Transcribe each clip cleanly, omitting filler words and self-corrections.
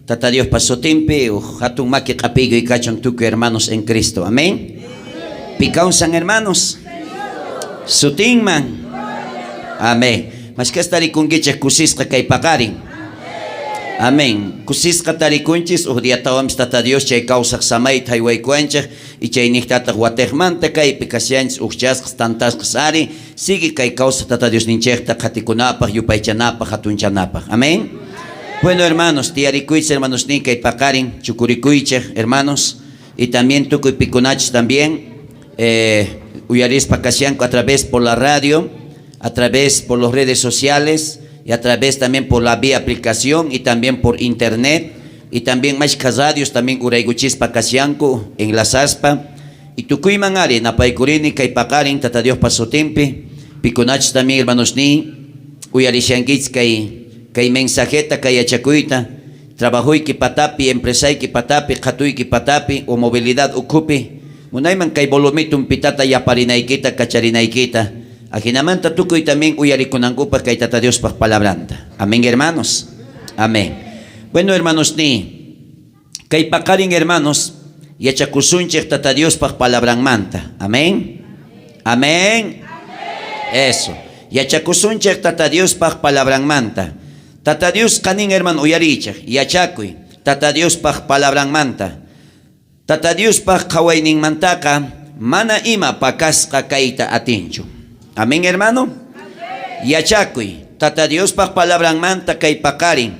Tata Diospa sutinpi uj jatun maki q'apiykuy kachun tukuy hermanos en Cristo. Amén. Pi kawsan hermanos? Sutinman. Amén. Mashkhas tarikunkichej kusisqa kay paqarin. Amén. Kusisqa tarikunchis uj diatawanpis Tata Dios chay kawsaj samayta jaywaykuwanchej y chaynejtataj watejmanta kaypi kashanchis ujchasqas tantasqas ari sigue kay kawsaj Tata Diosninchejta qhatikunapaj, yupaychanapaj, jatunchanapaj. Amén. Bueno, hermanos, tiyarikuychis hermanosniy kay paqarin, chukurikuychej, hermanos, y también tukuy pikunachus también uyarispa kashanku a través por la radio, a través por las redes sociales y a través también por la vía aplicación y también por internet y también mashkha radios también uraykuchispa kashanku enlazaspa y tukuyman ari napaykurini kay paqarin Tata Diospa sutinpi pikunachus también hermanosniy uyarishankichis kay kay mensajeta kay yachakuyta trabajoyki patapi, empresayki patapi, qhatuyki patapi o movilidad ukhupi munayman kay volumitun pitata yaparinaykita kacharinaykita ajinamanta tukuy también uyarikunankupaj kay Tata Diospaj palabranta. Amén, hermanos. Amén. Bueno, hermanosniy, kay paqarin hermanos yachakusunchej Tata Diospaj palabranmanta. Amén. Amén. Eso. Yachakusunchej Tata Diospaj palabranmanta. Tata Diosqa nin, hermano, uyariychej, yachakuy Tata Diospaj palabranmanta. Tata Diospaj qhawayninmantaqa mana ima pakasqa kayta atinchu. Amén, hermano. Yachakuy Tata Diospaj palabranmanta kay paqarin.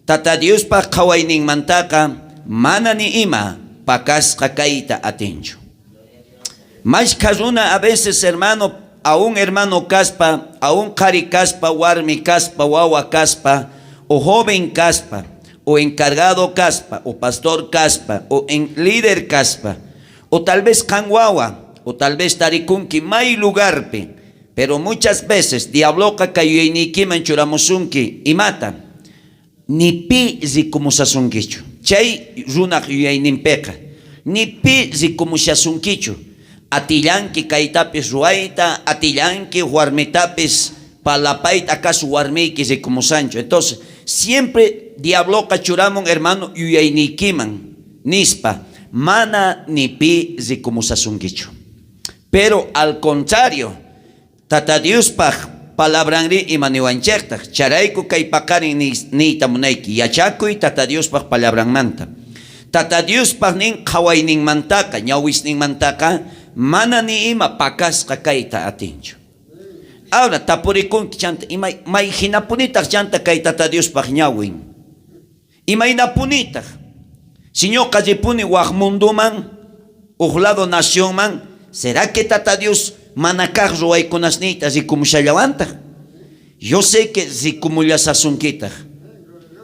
Tata Diospaj qhawayninmantaqa mana ni ima pakasqa kayta atinchu. Mashkha runa a veces, hermano, aún hermano kaspa, aún qhari kaspa, warmi kaspa, wawa kaspa, o joven kaspa, o encargado kaspa, o pastor kaspa, o en líder kaspa, o tal vez qan wawa, o tal vez tarikunki may lugarpi, pero muchas veces diabloqa kay yuyayniykiman churamusunki imata, ni pi rikumusasunkichu. Chay runaj yuyayninpeqa, ni pi rikumushasunkichu. Atillanki kaytapis ruwayta, atillanki warmitapis palapayta, acaso warmiyki rikumusanchu. Entonces, siempre diabloqa churamun, hermano, yuyayniykiman, nispa, mana ni pi rikumusasunkichu. Pero al contrario, Tata Diospaj palabranrí ima niwanchejtaj? Chayrayku kay paqarin niyta munayki, yachakuy Tata Diospaj palabranmanta. Tata Diospaj nin qhawayninmantaqa, ñawisninmantaqa, mana ni ima pakasqa kayta atinchu. Ahora tapurikunki chanta, ima, may jinapunitaj chanta kay Tata Diospaj ñawin? Imaynapunitaj? Si ñoqa ripuni waj mundoman, uj lado nacionman, será que Tata Dios mana kaj ruwaykunasniyta rikumushallawantaj? Yo sé que rikumullasasunkitaj.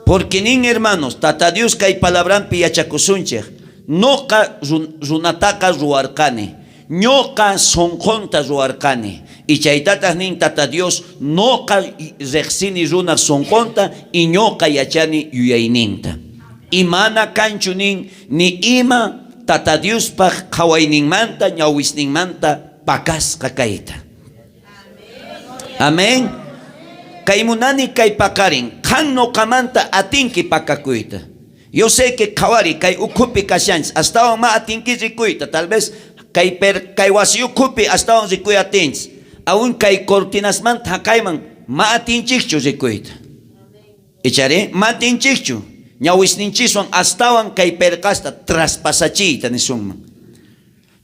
Porque nin, hermanos, Tata Dios kay palabranpi yachakusunchej, noqa runataqa ruwarqani, ñoqa sonqonta ruwarqani. Y chaytataj nin Tata Dios, noqa rejsini runaj sonqonta y ñoqa yachani yuyayninta. Y mana kanchu nin ni ima Tata Diospaj qhawayninmanta, ñawisninmanta pakasqa kayta. Amén. Kay munani kay paqarin, qan noqamanta atinki pakakuyta. Yo sé que qhawari kay ukhupi kashanchis, astawan ma atinki rikuyta, tal vez kay per kay wasi ukhupi astawan rikuy atinchis. Aún kay cortinasmanta jaqayman ma atinchikchu rikuyta. Ichari ma atinchikchu ñawisninchiswan astawan kay perqasta traspasachiyta nisunman.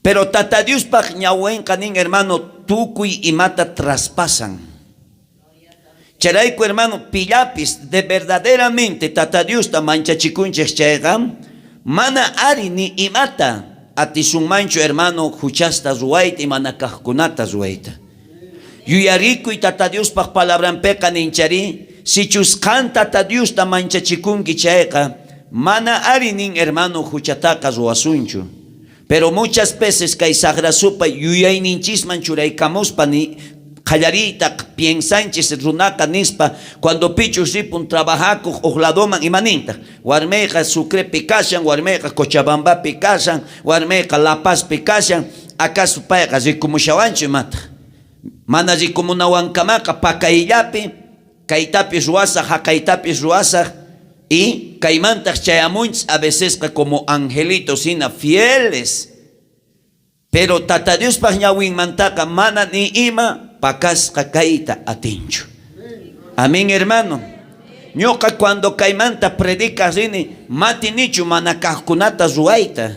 Pero Tata Diospaj ñawenqa nin, hermano, tukuy imata traspasan. Chayrayku, hermano, pillapis de verdaderamente Tata Diosta manchachikunchej chayqa, mana ari ni imata atisunmanchu, hermano, juchasta ruwayta y mana kajkunata ruwayta. Yuyarikuy Tata Diospaj palabranpeqa ninchari, sichus qan Tata Diosta manchachikunki chayqa, mana ari nin, hermano, juchataqa ruwasunchu. Pero muchas veces kay sajra supay yuyayninchisman churaykamuspa ni qallariyta piensanchis runaqa nispa, cuando pichus ripun trabajakuq uj ladoman, ima nintaq? Warmiyqa Sucrepi kashan, warmiyqa Cochabambapi kashan, warmiyqa La Pazpi kashan, acaso payqa rikumushawanchu imataq? Mana rikumunawankamaqa pakayllapi kaytapis ruwasaj, jaqaytapis ruwasaj. Y kaymantaj chayamunchis a vecesqa como angelitos hina fieles. Pero Tata Diospaj ñawinmantaqa mana ni ima pakasqa kayta atinchu. Amén, hermano. Ñoqa cuando kaymanta predicaj rini, matinichu mana kajkunata ruwayta,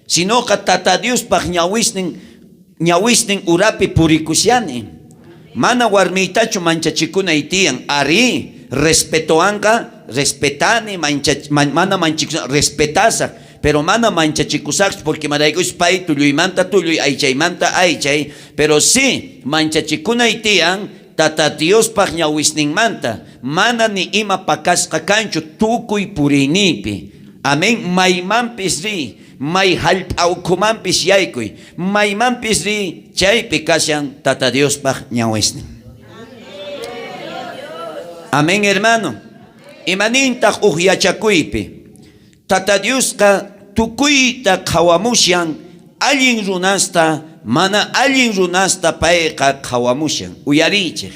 sinoqa Tata Diospaj ñawisnin ñawisnin urapi purikushani. Mana warmiytachu manchachikunay tiyan. Arí, respetowanqa respetani, mancha, man, mana manchikusaj, respetasaj, pero mana manchachikusajchu porque imaraykuchus pay tulluymanta tulluy, aychaymanta aychay, pero sí manchachikunay tiyan Tata Diospaj ñawisninmanta, mana ni ima pakasqa kanchu tukuy puriyniypi. Amén. Maymanpis riy, may jallp'a ukhumanpis yaykuy, maymanpis riy, chaypi kashan Tata Diospaj ñawisnin. Amén, hermano. Imanintaj uj yachakuypi? Tata Diosqa tukuyta qhawamushan, allin runasta, mana allin runasta payqa qhawamushan. Uyariychej.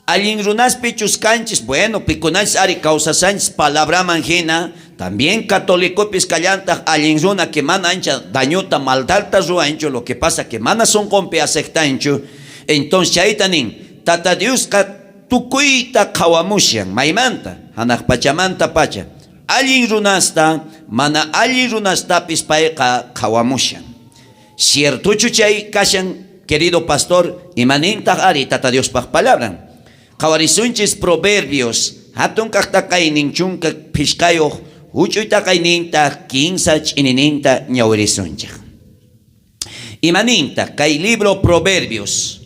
Allin runaspichus kanchis, bueno, pikunachis ari kawsashanchis palabraman jina, también católicopis kallantaj allin runa que mana ancha dañota, maldadta ruwanchu, lo que pasa que mana sonqonpi aceptanchu. Entonces chayta nin, Tata Diosqa tukuyta qhawamushan, maymanta? Janaj pachamanta pacha. Allin runasta, mana allin runastapis payqa qhawamushan. Ciertochu chay kashan, querido pastor? Imanintaj ari Tata Diospaj palabran? Qhawarisunchis Proverbios, hatun kaj taqaynin 15, huch'uy taqaynintaj 3 ch'inininta ñawirisunchej. Imanintaj kay libro Proverbios,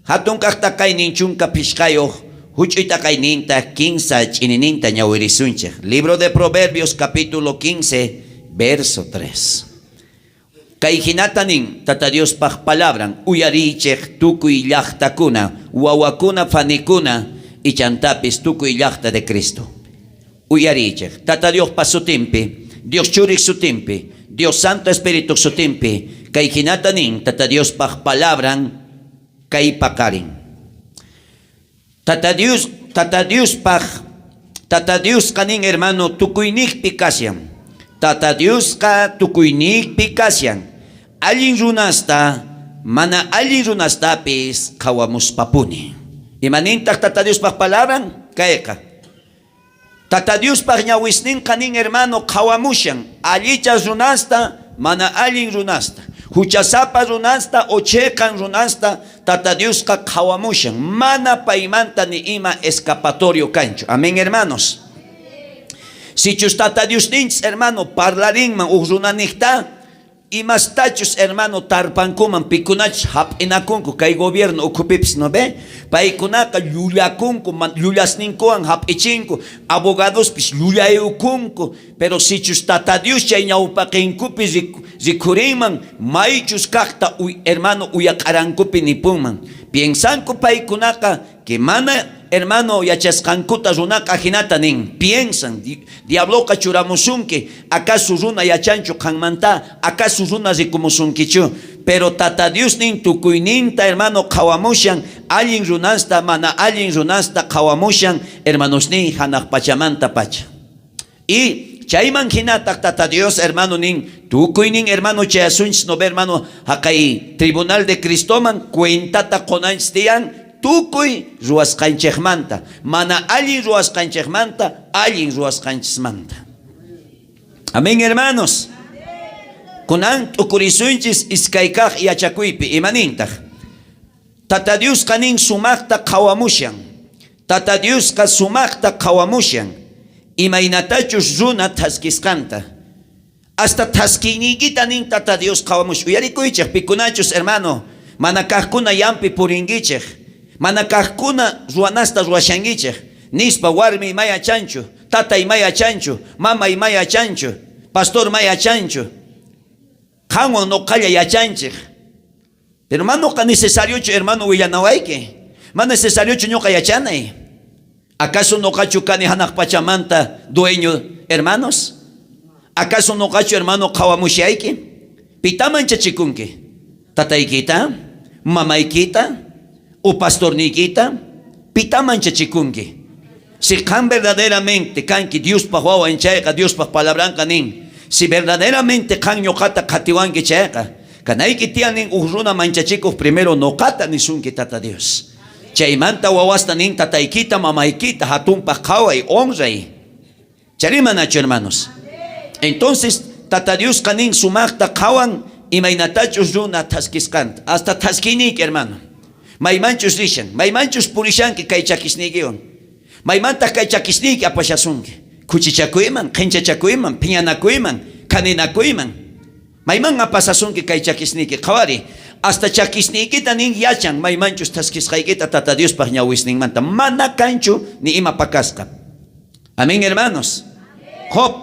hatun kaj taqaynin 15, huch'uy taqaynintaj 3 ch'inininta ñawirisunchej. Libro de Proverbios, capítulo 15, verso 3. Kay jinata nin Tata Diospaj palabran, uyariychej tukuy llajtakuna, wawakuna, fanikuna, ichantapis tukuy llajta de Cristo. Uyariychej, Tata Diospa sutinpi, Dios Churij sutinpi, Dios Santo Espíritu sutinpi, kay jinata nin Tata Diospaj palabran kay paqarin. Tata Dios, Tata Diospaj, Tata Diosqa nin hermano tukuynejpi kashan. Tata Diosqa tukuynejpi kashan. Allin runasta, mana allin runastapis qhawamuspapuni. Imanintaj Tata Diospaj palabran? Kayqa. Tata Diospaj ñawisninqa nin hermano qhawamushan allichas runasta, mana allin runasta, huchasapa runasta o cheqan runasta, Tata Diosqa qhawamushan, mana paymanta ni ima escapatorio kanchu. Amén, hermanos. Sichus Tata Diosninchis, hermano, parlarinman uj runanejta, imastachus, hermano, tarpankuman, pikunachus jap'inakunku kay gobierno ukhupipis, no ve? Paykunaqa llullakunku, llullasninkuwan jap'ichinku, abogadospis llullayukunku, pero sichus Tata Dios chay ñawpaqenkupi rikhurinman, maychus kajta, hermano, uyaq'arankupi nipunman. Piensanku paykunaqa que mana, hermano, yachasqankuta runaqa jinata nin. Piensan, diabloqa churamusunki, acaso runa yachanchu qanmanta, acaso runa rikumusunkichu. Pero Tata Dios nin tukuyninta, hermano, qhawamushan, allin runasta, mana allin runasta qhawamushan, hermanosnin, janaj pachamanta pacha. Y chayman jinataj Tata Dios, hermano, nin, tukuynin, hermano, chayasunchis, no ve, hermano, jaqay tribunal de Cristoman cuentata qonanchis tiyan, tukuy ruwasqanchejmanta, mana allin ruwasqanchejmanta, allin ruwasqanchismanta. Amén, hermanos. Kunan t'ukurisunchis iskay kaj yachakuypi, imanintaj? Tata Diosqa nin sumajta qhawamushan. Tata Diosqa sumajta qhawamushan imaynatachus runa thaskisqanta. Hasta thaskiyniykita nin Tata Dios qhawamushan. Uyarikuychej, pikunachus, hermano, mana kajkuna yampi purinkichej, mana kajkuna ruwanasta ruwashankichej, nispa warmiy may yachanchu, tatay may yachanchu, mamay may yachanchu, pastor may yachanchu. Qanwan noqalla yachanchej. Pero mana noqa necesariochu, hermano, willanawayki. Mana necesariochu ñoqa yachanay. ¿Acaso noqachu kani janaj pachamanta dueño, hermanos? ¿Acaso noqachu, hermano, qhawamushayki? Pita manchachikunki? Tataykita? Mamaykita? O pastorniykita? Pita manchachikunki? Si qan verdaderamente kanki Diospaj wawan chayqa, Diospaj palabranqa nin, si verdaderamente qan ñoqata qhatiwanki chayqa, kanayki tiyan nin uj runa manchachikoj primero noqata nisunki Tata Dios. Chaymanta wawasta nin tataykita, mamaykita jatunpaj qhaway, honray. Chayrí manachu, hermanos? Entonces, Tata Diosqa nin sumajta qhawan imaynatachus runa thaskisqanta. Hasta thaskiyniyki, hermano. Maymanchus rishan, maymanchus purishanki kay chakisniykiwan. Maymantaj kay chakisniyki apashasunki. Khuchichakuyman, qhenchachakuyman, phiñanakuyman, khaninakuyman. Mayman apasasunki kay chakisniyki? Qhawariy. Hasta chakisniykita nin yachan maymanchus thaskisqaykita Tata Diospaj ñawisninmanta. Mana kanchu ni ima pakasqa. Amén, hermanos. Job,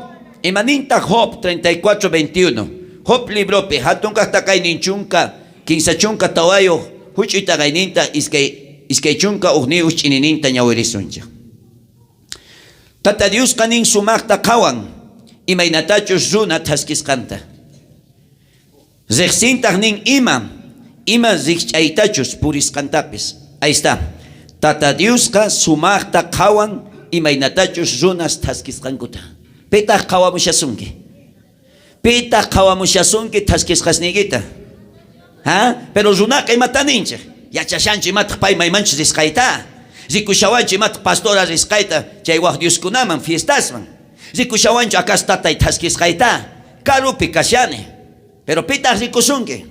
ima nintaj Job 34, 21? Job libropi jatun kaj taqaynin chunka, 34, juch'uy taqaynintaj 21 ch'inininta ñawirisunchej. Tata Diosqa nin sumajta qhawan imaynatachus runa thaskisqanta. Rejsintaj nin ima ima rijch'aytachus purisqantapis. Ahí está. Tata Diosqa sumajta qhawan imaynatachus runas thaskisqankuta. Pitaj qhawamushasunki? Pitaj qhawamushasunki thaskisqasniykita? Ha? Pero runaqa imata ninchej? Yachashanchu imataj pay maymanchus risqayta? Rikushawanchu imataj pastora risqayta chay waj dioskunaman, fiestasman? Rikushawanchu acaso tatay thaskisqayta? Karupi kashani. Pero pitaj rikusunki?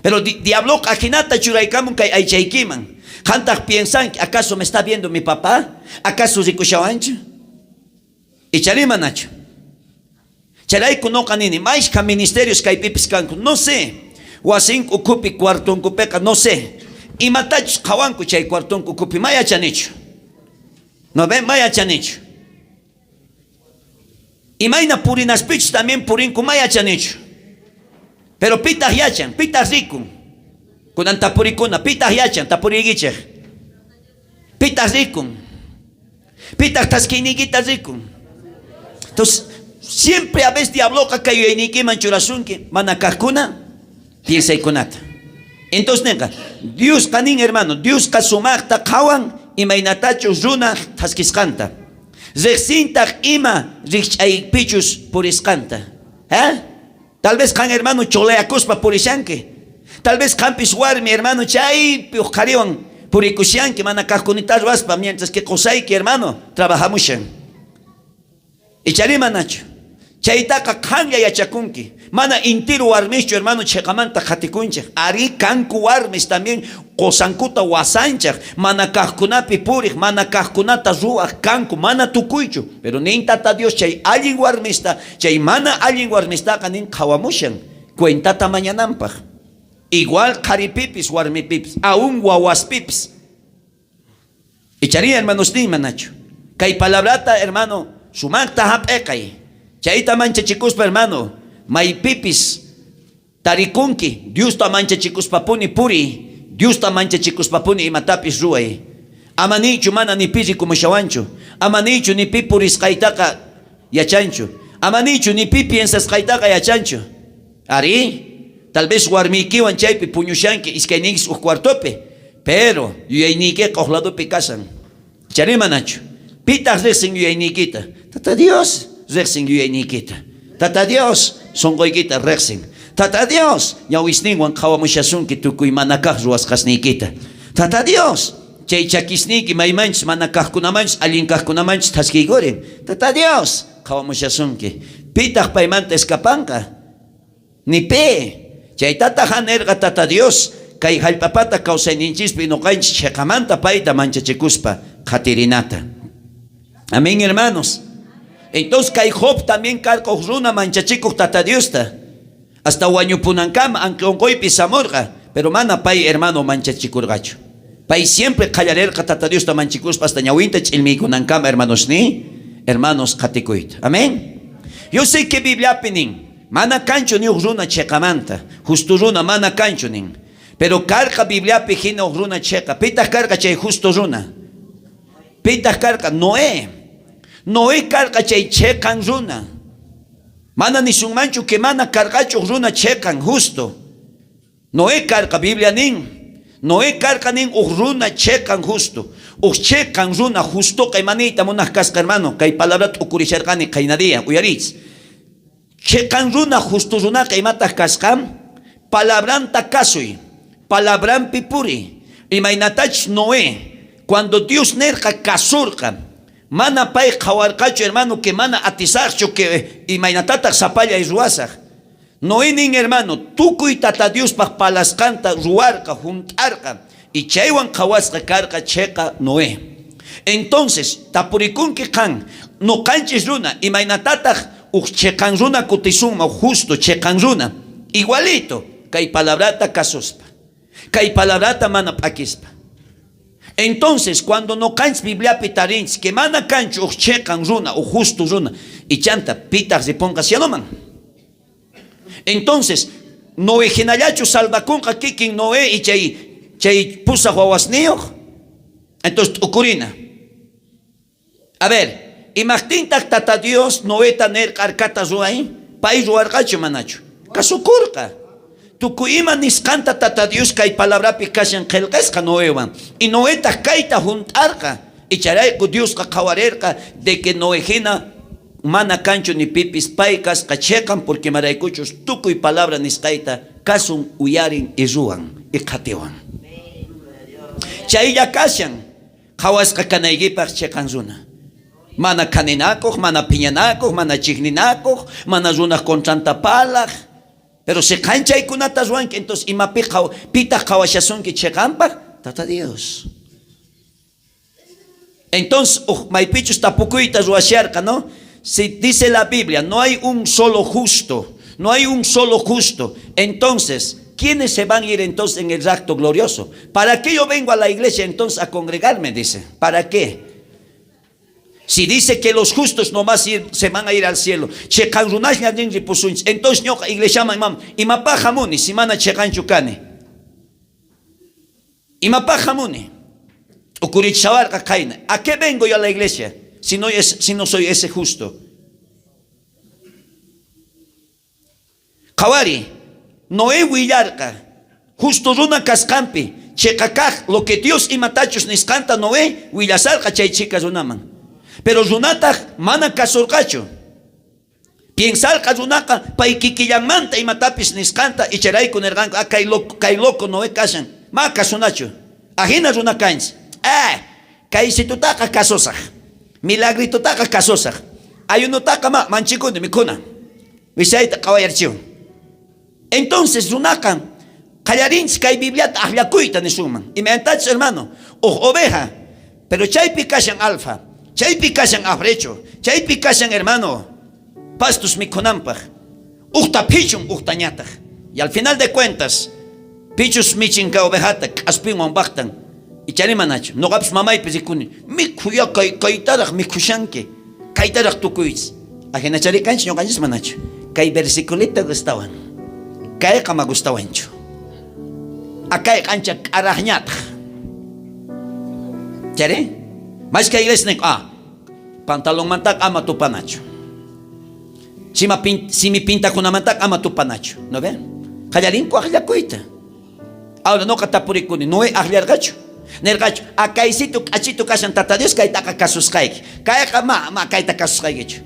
Pero diabloqa ajinata churaykamun kay aychaykiman. Qantaj piensanki, acaso me está viendo mi papá? Acaso rikushawanchu? Icharí manachu? Chayrayku noqa nini, mashkha ministerios kaypipis kanku, no sé. Wasinku ukhupi, cuartonkupeqa, no sé. Imatachus qhawanku chay cuartonku ukhupi, ma yachanichu. No ve, ma yachanichu. Imayna purinaspichus también purinku, ma yachanichu. Pero pitaj yachan, pitaj rikun. Kunan tapurikuna, pitaj yachan, tapuriykichej. Pitaj rikun. Pitaj thaskiyniykita rikun. Entonces, siempre a veces diabloqa kay yuyayniykiman churasunki, mana kajkuna piensaykunata. Entonces nenqa, Diosqa nin, hermano, Diosqa sumajta qhawan imaynatachus runaj thaskisqanta. Rejsintaj ima rijch'aypichus purisqanta. ¿Eh? Tal vez qan, hermano, cholayakuspa purishanki. Tal vez qanpis warmi, hermano, chaypi uj qhariwan purikushanki, mana kajkunita ruwaspa, mientras que qosayki, hermano, trabajamushan. Icharí manachu? Chaytaqa qanlla yachakunki. Mana intiro warmischu, hermano, cheqamanta qhatikunchej. Arí, kanku warmis también qosankuta wasanchaj, mana kajkunapi purej, mana kajkunata ruwaj kanku, mana tukuychu. Pero nin Tata Dios chay allin warmista, chay mana allin warmistaqa nin qhawamushan, cuentata mañananpaj. Igual qharipipis, warmipipis, aún wawaspipis. Icharí, hermanosníy, manachu? Kay palabrata, hermano, sumajta jap'eqay. Chayta manchachikuspa, hermano, maypipis tarikunki, Diosta manchachikuspapuni puriy, Diosta manchachikuspapuni imatapis ruway. Ama niychu mana ni pi rikumushawanchu. Ama niychu ni pi purisqaytaqa yachanchu. Ama niychu ni pi piensasqaytaqa yachanchu. Arí, tal vez warmiykiwan chaypi puñushanki iskayniykis uj cuartopi, pero yuyayniykeqa uj ladopi kashan. Icharí manachu? Pitaj rejsin yuyayniykita? Tata Dios rejsin yuyayniykita. Tata Dios sonqoykita rejsin. Tata Dios ñawisninwan qhawamushasunki tukuy mana kaj ruwasqasniykita. Tata Dios chay chakisniyki maymanchus mana kajkunamanchus allin kajkunamanchus thaskiykurin. Tata Dios qhawamushasunki. Pitaj paymanta escapanqa? Ni pi. Chaytataj nerqa Tata Dios, kay jallp'apata kawsayninchispi noqanchis cheqamanta payta manchachikuspa qhatirinata. Amén, hermanos. Entonces kay Job también karqa uj runa manchachikoj Tata Diosta. Hasta wañupunankama anqi onqoypi samorqa, pero mana pay, hermano, manchachikorqachu. Pay siempre qallarerqa Tata Diosta manchikuspa hasta ñawinta ch'illmiykunankama, hermanosniy, hermanos, qhatikuyta. Amén. Yo sé que Bibliapi nin, mana kanchu ni uj runa cheqamanta, justo runa mana kanchu nin. Pero karqa Bibliapi jina uj runa cheqa. Pitaj karqa chay justo runa? Pitaj karqa? Noé. Noé karqa chay cheqan runa. Mana nisunmanchu que mana karqachu uj runa cheqan, justo. Noé karqa, Biblia nin, Noé karqa nin uj runa cheqan justo. Uj cheqan runa justoqa ima niyta munaj kasqa, hermano? Kay palabrata t'ukurisharqani qayna día, uyariychis. Cheqan runa justo runaqa imataj kasqa? Palabranta kasuy, palabranpi puriy. Imaynatachus Noé, cuando Dios nerqa kasurqa, mana pay qhawarqachu, hermano, que mana atisajchu, que imaynatataj sapallay ruwasaj. Noé nin, hermano, tukuy Tata Diospaj palasqanta ruwarqa, junt'arqa, y chaywan qhawasqa karqa cheqa Noé. Entonces, tapurikunki qan, noqanchis runa, imaynatataj uj cheqan runa kutisunman, uj justo cheqan runa? Igualito, kay palabrata kasuspa, kay palabrata mana p'akispa. Entonces, cuando noqanchis Bibliapi tarinchis que mana kanchu uj cheqan runa, uj justo runa, y chanta, pitaj riponqa cieloman? Entonces, Noé jinallachu salvakunqa kikin Noé y chay, chay pusaj wawasniyoj? Entonces, t'ukurina. A ver, imajtintaj Tata Dios Noeta nerqa arcata ruway? Pay ruwarqachu manachu? Kasukurqa. Tukuy ima nisqanta Tata Dios kay palabrapi kashan qhelqasqa Noewan. Y Noetaj kayta junt'arqa. Y chayrayku Diosqa qhawarerqa de que Noé jina mana kanchu ni pipis pay kasqa cheqan, porque imaraykuchus tukuy palabra nisqayta kasun, uyarin y ruwan y qhatiwan. Chaylla kashan qhawasqa kanaykipaj cheqan runa. Mana khaninakoj, mana phiñanakoj, mana chejninakoj, mana runaj contranta parlaj. Pero si qan chaykunata ruwanki, entonces imapi pitaj qhawashasunki cheqanpaj? Tata Dios. Entonces, uj maypichus tapukuyta ruwasharqa, ¿no? Si dice la Biblia, no hay un solo justo, no hay un solo justo. Entonces, ¿quiénes se van a ir entonces en el rapto glorioso? ¿Para qué yo vengo a la iglesia entonces a congregarme? Dice, ¿para qué? Si dice que los justos nomás se van a ir al cielo, cheqan runaslla rin ripusunchis. Entonces ñoqa iglesiaman imam, imapaj jamuni si mana cheqanchu kani? Imapaj jamuni? T'ukurichawarqa qayna. ¿A qué vengo yo a la iglesia si no soy ese justo? Qhawari, Noé willarqa justo runa kasqanpi, cheqa kaj lo que Dios imatachus nisqanta Noé willasarqa chay chhika runaman. Pero runataj mana kasurqachu. Piensarqa runaqa pay kikillanmanta imatapis nisqanta, y chayrayku nerqanku, ah, kay loco, kay loco Noé kashan, ma kasunachu. Ajina runa kanchis. Ah, kaysitutaqa kasusaj. Milagritutaqa kasusaj. Ayunotaqa ma manchikuni mikhuna. Wisayta qhawayarchiwan. Entonces runaqa qallarinchis kay Bibliata ajllakuyta nisunman. Imaynatachus hermano, uj oveja, pero chaypi kashan alfa, chaypi kashan afrecho, chaypi kashan hermano, pastos mikhunanpaj. Ujta phichun, ujta ñataj. Y al final de cuentas, pichus michin kay ovejata k'aspinwan bajtan. Ichari manachu. Noqapis mamaypi rikuni, mikhuya kay kaytaraj mikhushanki, kaytaraj tukuychis. Ajinachari kanchis ñoqanchis manachu. Kay versiculito gustawan. Kayqa ma gustawanchu. A kayqa ancha k'arajñataj. Chari? Mashka iglesia ninku, ah, pantalonmantaqa ama tupanachu. Sima pin, simi pintakunamantaqa ama tupanachu. ¿No ven? Qallarinku ajllakuyta. Ahora noqa tapurikuni, Noé ajllarqachu? Nerqachu, a kaysitu k'achitu kashan Tata Dios kaytaqa kasusqayki. Kayqa ma, ma kayta kasusqaykichu.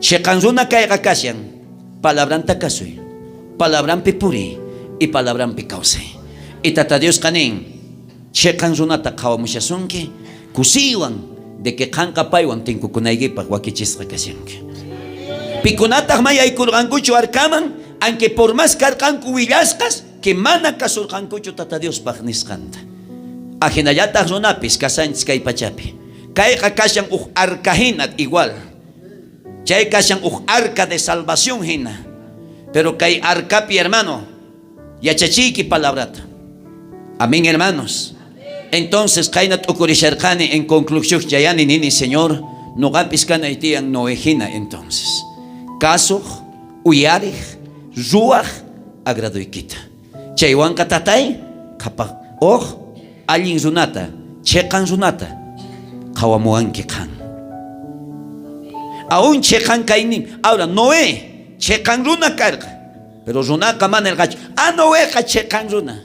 Cheqan runa kayqa kashan, palabranta kasuy, palabranpi puriy y palabranpi kawsay. Y Tata Diosqa nin, cheqan runata qhawamushasunki, kusiywan de que qanqa paywan tinkukunaykipaj wakichisqa kashanki. Pikunataj ma yaykurqankuchu arcaman, aunque por más karqanku willasqas, que mana kasurqankuchu Tata Diospaj nisqanta. Ajinallataj runapis kashanchis kay pachapi. Kayqa kashan uj arca jina igual. Chay kashan uj arca de salvación jina. Pero kay arcapi, hermano, yachachiyki palabrata. Amén, hermanos. Entonces, qayna t'ukurisharqani, en conclusión chayani nini, Señor, noqapis kanay tiyan Noé jina entonces. Kasuj, uyarej, ruwaj agradoykita. Chaywanqa tatay, qhapaj uj allin runata, cheqan runata qhawamuwanki qan. Aún cheqan kaynin. Ahora, Noé cheqan runa karqa. Pero runaqa mana nerqachu, ah, Noeqa cheqan runa.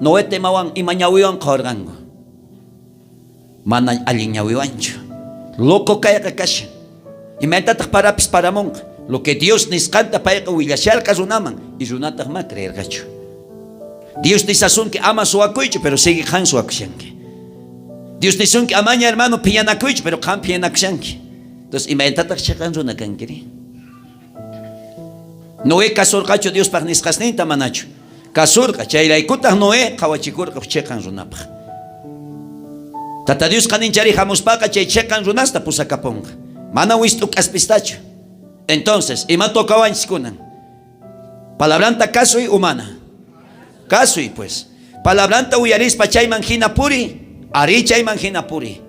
Noeta imawan, ima ñawiwan qhawarqanku. Mana allin ñawiwanchu. Loco kayqa kashan. Imaynatataq parapis paramunqa? Lo que Dios nisqanta payqa willasharqa runaman y runataj ma creerqachu. Dios nisasunki ama suwakuychu, pero sigue qan suwakushanki. Dios nisunki amaña hermano phiñanakuychu, pero qan phiñanakushanki. Entonces, imaynatataq cheqan runa kankiri? Noé kasurqachu Diospaj nisqasninta manachu? Kasurqa, chayraykutaj Noé qhawachikurqa cheqan runapaj. Tata Diosqa ninchari jamuspaqa chay cheqan runasta pusakaponqa. Mana wist'u k'aspistachu. Entonces, ima tocawanchis kunan? Palabranta kasuy o mana? Kasuy pues. Palabranta uyarispa chayman jina puri, arí chayman jina puri.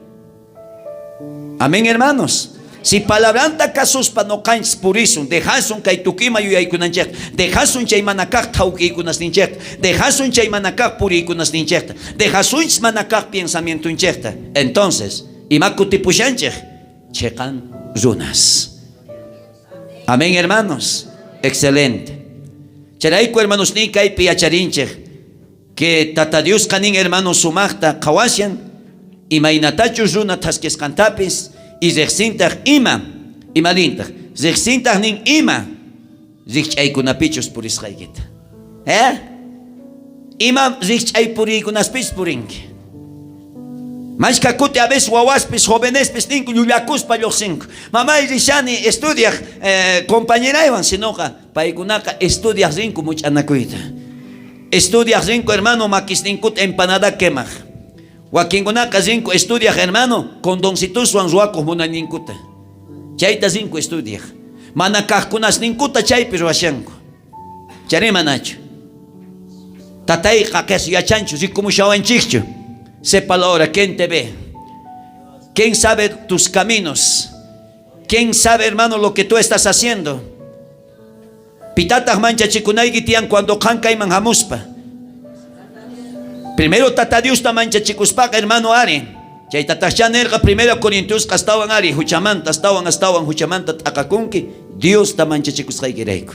Amén, hermanos. Si palabranta kasuspa noqanchis purisun, dejasun kay tukuyma yuyaykunanchejta, dejasun chay mana kaj thawkiykunasninchejta, dejasun chay mana kaj puriykunasninchejta, dejasunchis mana kaj pensamientonchejta. Entonces, ima kutipushanchej? Cheqan runas. Amén, hermanos. Excelente. Chayrayku, hermanosniy, kaypi yacharinchej que Tata Diosqa nin, hermano, sumajta qhawashan imaynatachus runa thaskisqantapis y rejsintaj ima, imanintaj, rejsintaj nin ima rijch'aykunapichus purisqaykita. Eh? Ima rijch'ay puriykunaspis purinki. Mashka kuti a veces wawaspis, jovenespis ninku llullakuspa llojsinku. Mamay rishani estudiaj compañeraywan, sinoqa paykunaqa estudiaj rinku much'anakuyta. Estudiaj rinku hermano makisninkuta empanada quemaj. Wakinkunaqa rinku estudiaj hermano condoncituswan ruwakoj munayninkuta. Chayta rinku estudiaj. Mana kajkunasninkuta chaypi ruwashanku. Chayrí manachu? Tatayqa qes yachanchu, rikumushawanchikchu. Sepa la hora, ¿quién te ve? ¿Quién sabe tus caminos? ¿Quién sabe, hermano, lo que tú estás haciendo? Pitataj manchachikunayki tiyan cuando qan kayman hamuspa? Primero Tata Diosta manchachikuspaqa, hermano, ari. Chaytatajchá nerqa Primera Corintiosqa astawan ari, huchamanta, astawan, astawan huchamanta t'aqakunki Diosta manchachikusqaykirayku.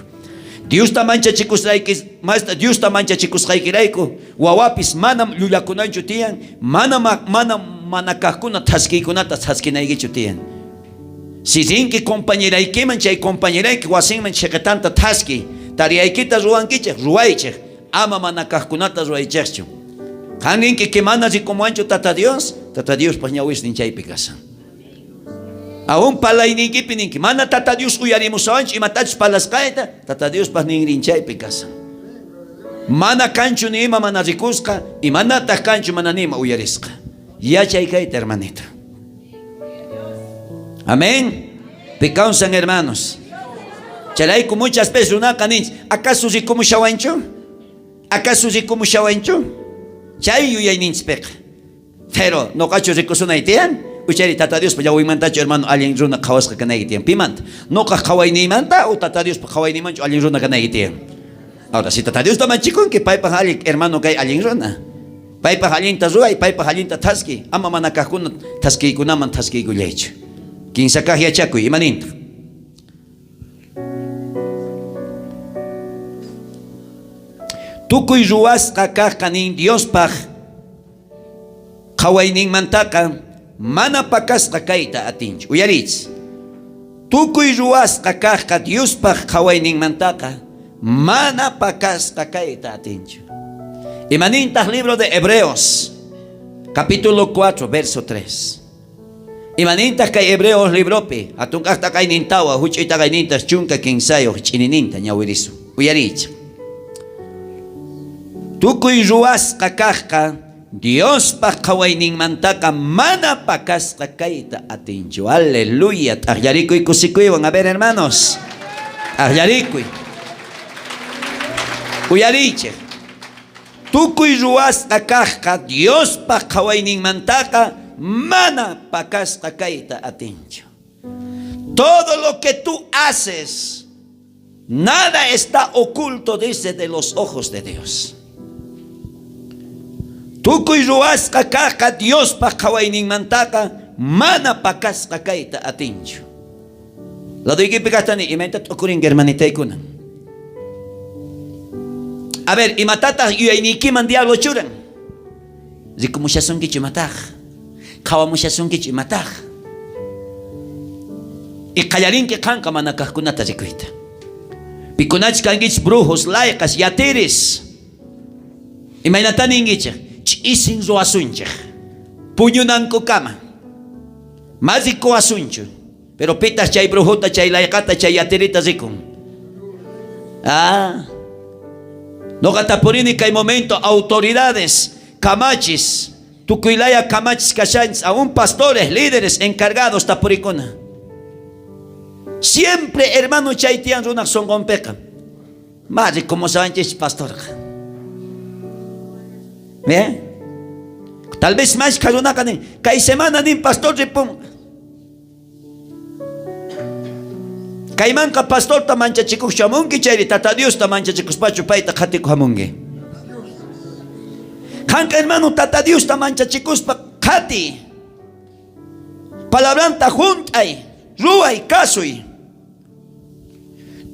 Diosta manchachikusqayki, masta Diosta manchachikusqaykirayku, wawapis manam llullakunanchu tiyan, mana mana mana kajkuna thaskiykunata thaskinaykichu tiyan. Si rinki compañeraykiman, chay compañerayki wasinman chhiqitanta thaskiy, tariyaykita ruwankichej, ruwaychej, ama mana kajkunata ruwaychejchu. Qan ninki que mana rikumuwanchu Tata Dios, Tata Diospaj ñawisnin chaypi kashan. Aún palayniykipi ninki, mana Tata Dios uyarimusawanchu imatachus palasqayta, Tata Diospaj ninrin chaypi kashan. Mana kanchu ni ima mana rikusqa, y manataj kanchu mana ni ima uyarisqa. Yachay kayta, hermanita. Amén. Picausan, hermanos. Chayrayku muchas veces runaqa ninchik, acaso rikumushawanchu? Acaso rikumushawanchu? Chay yuyayninchikpiqa. Pero noqachu rikusunay tiyan? Uchari Tata Diospa llawinmantachu hermano allin runa qhawasqa kanayki tiyan? Pimanta? Noqaj qhawayniymanta o Tata Diospa qhawayninmanchu allin runa kanayki tiyan? Ahora, si Tata Diosta manchikunki, paypaj allin hermano kay allin runa. Paypaj allinta ruway, paypaj allinta thaskiy. Ama mana kajkuna thaskiykunaman thaskiykullaychu. Kinsa kaj yachakuy, ima nintaj? Tukuy ruwasqa kajqa nin Diospaj qhawayninmantaqa mana pakasqa kayta atinchu. Uyariychis. Tukuy ruwasqa kajqa Diospaj qhawayninmantaqa mana pakasqa kayta atinchu. Ima nintaj libro de Hebreos, capítulo 4, verso 3. Ima nintaj kay Hebreos libropi, hatun kajta kaynintawan, huch'uyta kaynintaj 13 ch'inininta ñawirisun. Uyariychej. Tukuy ruwasqa kajqa Diospaj qhawayninmantaqa mana pakasqa kayta atinchu. Aleluya. T'ajllarikuy kusikuywan. A ver, hermanos. T'ajllarikuy. Uyariychej. Tukuy ruwasqa kajqa Diospaj qhawayninmantaqa mana pakasqa kayta atinchu. Todo lo que tú haces, nada está oculto, dice, de los ojos de Dios. Tukuy ruwasqa kajqa Diospaj qhawayninmantaqa mana pakasqa kayta atinchu. Ladoykipi kajta ni, imayta t'ukurinki hermanitaykuna? A ver, imatataj yuyayniykiman diablo churan? Rikumushasunkichu imataj? Qhawamushasunkichu imataj? Y qallarinki qanqa mana kajkunata rikuyta. Pikunachus kankichis brujos, layqas, yatiris. Imaynatá ninkichej? Ch'isin ruwasunchej. Puñunankukama. Ma rikuwasunchu. Pero pitaj chay brujota, chay layqata, chay yatirita rikun? Ah. Noqa tapurini kay momento autoridades, kamachis, tukuy laya kamachis kashanchis, aún pastores, líderes, encargados tapurikuna. Siempre, hermano, chay tiyan runaj sonqonpeqa. Ma rikumusawanchis pastorqa. Bien? Tal vez mashkha runaqa nin, kay semana nin pastor ripun. Kaymanqa pastorta manchachikuq hamunki chayri Tata Diosta manchachikuspachu payta qhatikuq hamunki. Qanqa hermano Tata Diosta manchachikuspa qhatiy. Palabranta junt'ay, ruway, kasuy.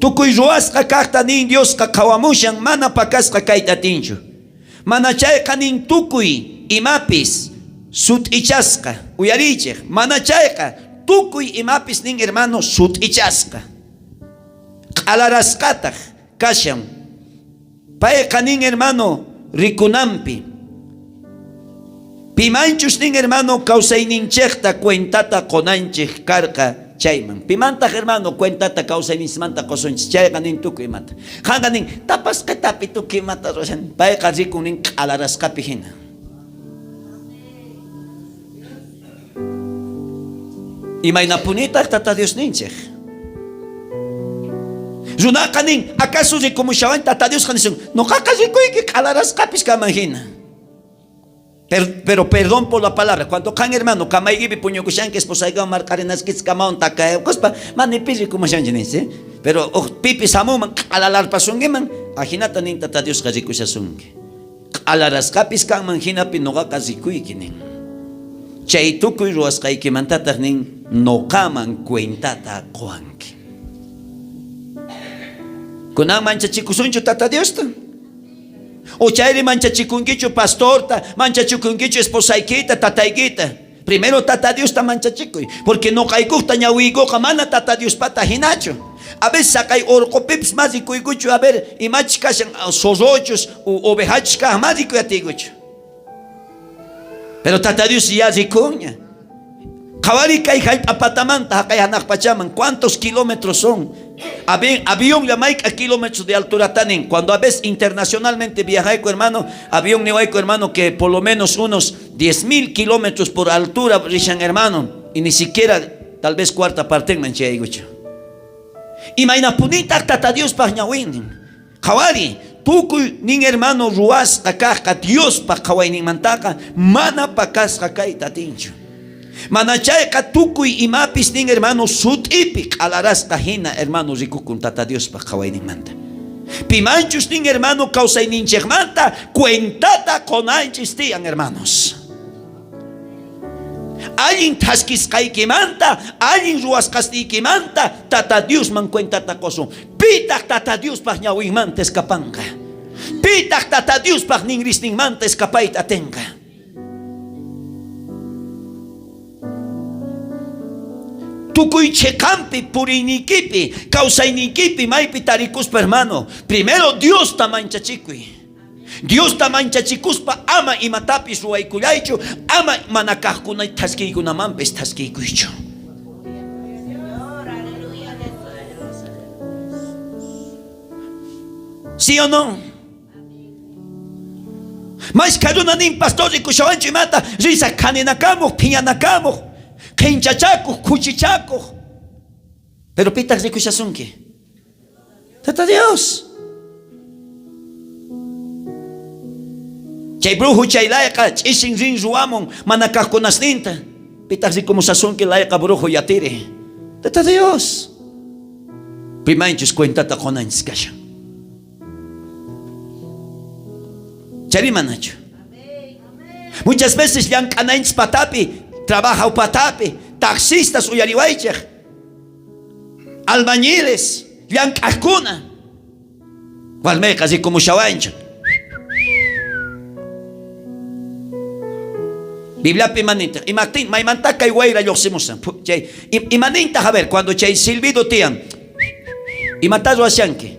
Tukuy ruwasqa kajta nin Diosqa qhawamushan mana pakasqa kayta atinchu. Mana chayqa nin tukuy imapis sut'ichasqa. Uyariychej, mana chayqa tukuy imapis nin hermano sut'ichasqa. Q'alarasqataj kashan. Payqa nin hermano rikunanpi. Pimanchus nin hermano kausayninchejta cuentata qonanchej karqa chayman. Pimantaj hermano cuentata kausayninchismanta qosunchis chayqa nin tukuy imata. Qanqa nin tapasqetapi tukuy imata ruwashan. Payqa rikun nin q'alarasqapi jina. Imaynapunitaj Tata Diosninchej? Runaqa nin, acaso rikumushawan Tata Diosqa nisun, noqaqa rikuyki q'alarasqapis kaman jina. Pero, pero perdón por la palabra, cuando qan hermano kamaykipi puñukushanki esposaykiwan marq'arinaskis kamawan takaykuspa, mana pi rikumushanchi ninsi. Pero uj pipis hamunman q'alalarpasunkiman, ajinata nin Tata Diosqa rikushasunki. Q'alarasqapis kanman jinapi noqaqa rikuyki nin. Chay tukuy ruwasqaykimantataj nin noqaman cuentata qowanki. Kunan manchachikusunchu Tata Diosta? O chayri manchachikunkichu pastorta, manchachikunkichu esposaykita, tataykita? Primero Tata Diosta manchachikuy, porque noqaykojta ñawiykoqa mana Tata Diospata jinachu. A veces saqay orqopipis ma rikuykuchu, a ver, imachus kashan, zorrochus, ovejachus kaj, ma rikuy atiykuchu. Pero Tata Dios ya rikunña. Qhawariy kay jallp'a patamanta jaqay janaj pachaman, cuántos kilómetros son. Avión la mayk'a kilómetros de altura tanin. Cuando a veces internacionalmente viajayku hermano, avión niwayku hermano que por lo menos unos 10.000 kilómetros por altura rishan hermano, y ni siquiera tal vez cuarta partenman chayaykuchu. Imaynapunitaj Tata Diospaj ñawinnin. Qhawariy, tukuy nin hermano ruwasqa kajqa Diospaj qhawayninmantaqa mana pakasqa kayta atinchu. Mana chayqa tukuy imapis nin hermano sut'ipi q'alarasqa jina hermano rikukun Tata Diospaj qhawayninmanta. Pimanchus nin hermano kawsayninchejmanta cuentata qonanchis tiyan hermanos. Allin thaskisqaykimanta, allin ruwasqasniykimanta Tata Diosman cuentata qosun. Pitaj Tata Diospaj ñawinmanta escapanqa? Pitaj Tata Diospaj ninrisninmanta escapayta atenqa? Tukuy cheqanpi, puriyniykipi, kawsayniykipi, maypi tarikuspa hermano, primero Diosta manchachikuy. Diosta manchachikuspa ama imatapis ruwaykullaychu, ama mana kajkuna thaskiykunamanpis thaskiykuychu. ¿Sí o no? Mashkha runa nin pastor rikushawanchu imata risa khaninakamuj, phiñanakamuj, qhenchachakoj, khuchichakoj. Pero pitaj rikushasunki? Tata Dios. Chay brujo chay layqa ch'isin rin ruwamun mana kajkunasninta. Pitaj rikumusasunki layqa brujo yatiri? Tata Dios. Pimanchus cuentata qonanchis kashan. Chayri manachu? Muchas veces llank'ananchis patapi, trabajo patapi, taxistas uyariwaychej, albañiles, llank'ajkuna. Warmeyqa rikumushawanchu. Bibliapi imanintaj? Imajtin maymanta kay wayra llojsimushan? Chay imanintaj a ver cuando chay silbido tiyan. Imatá ruwashanki?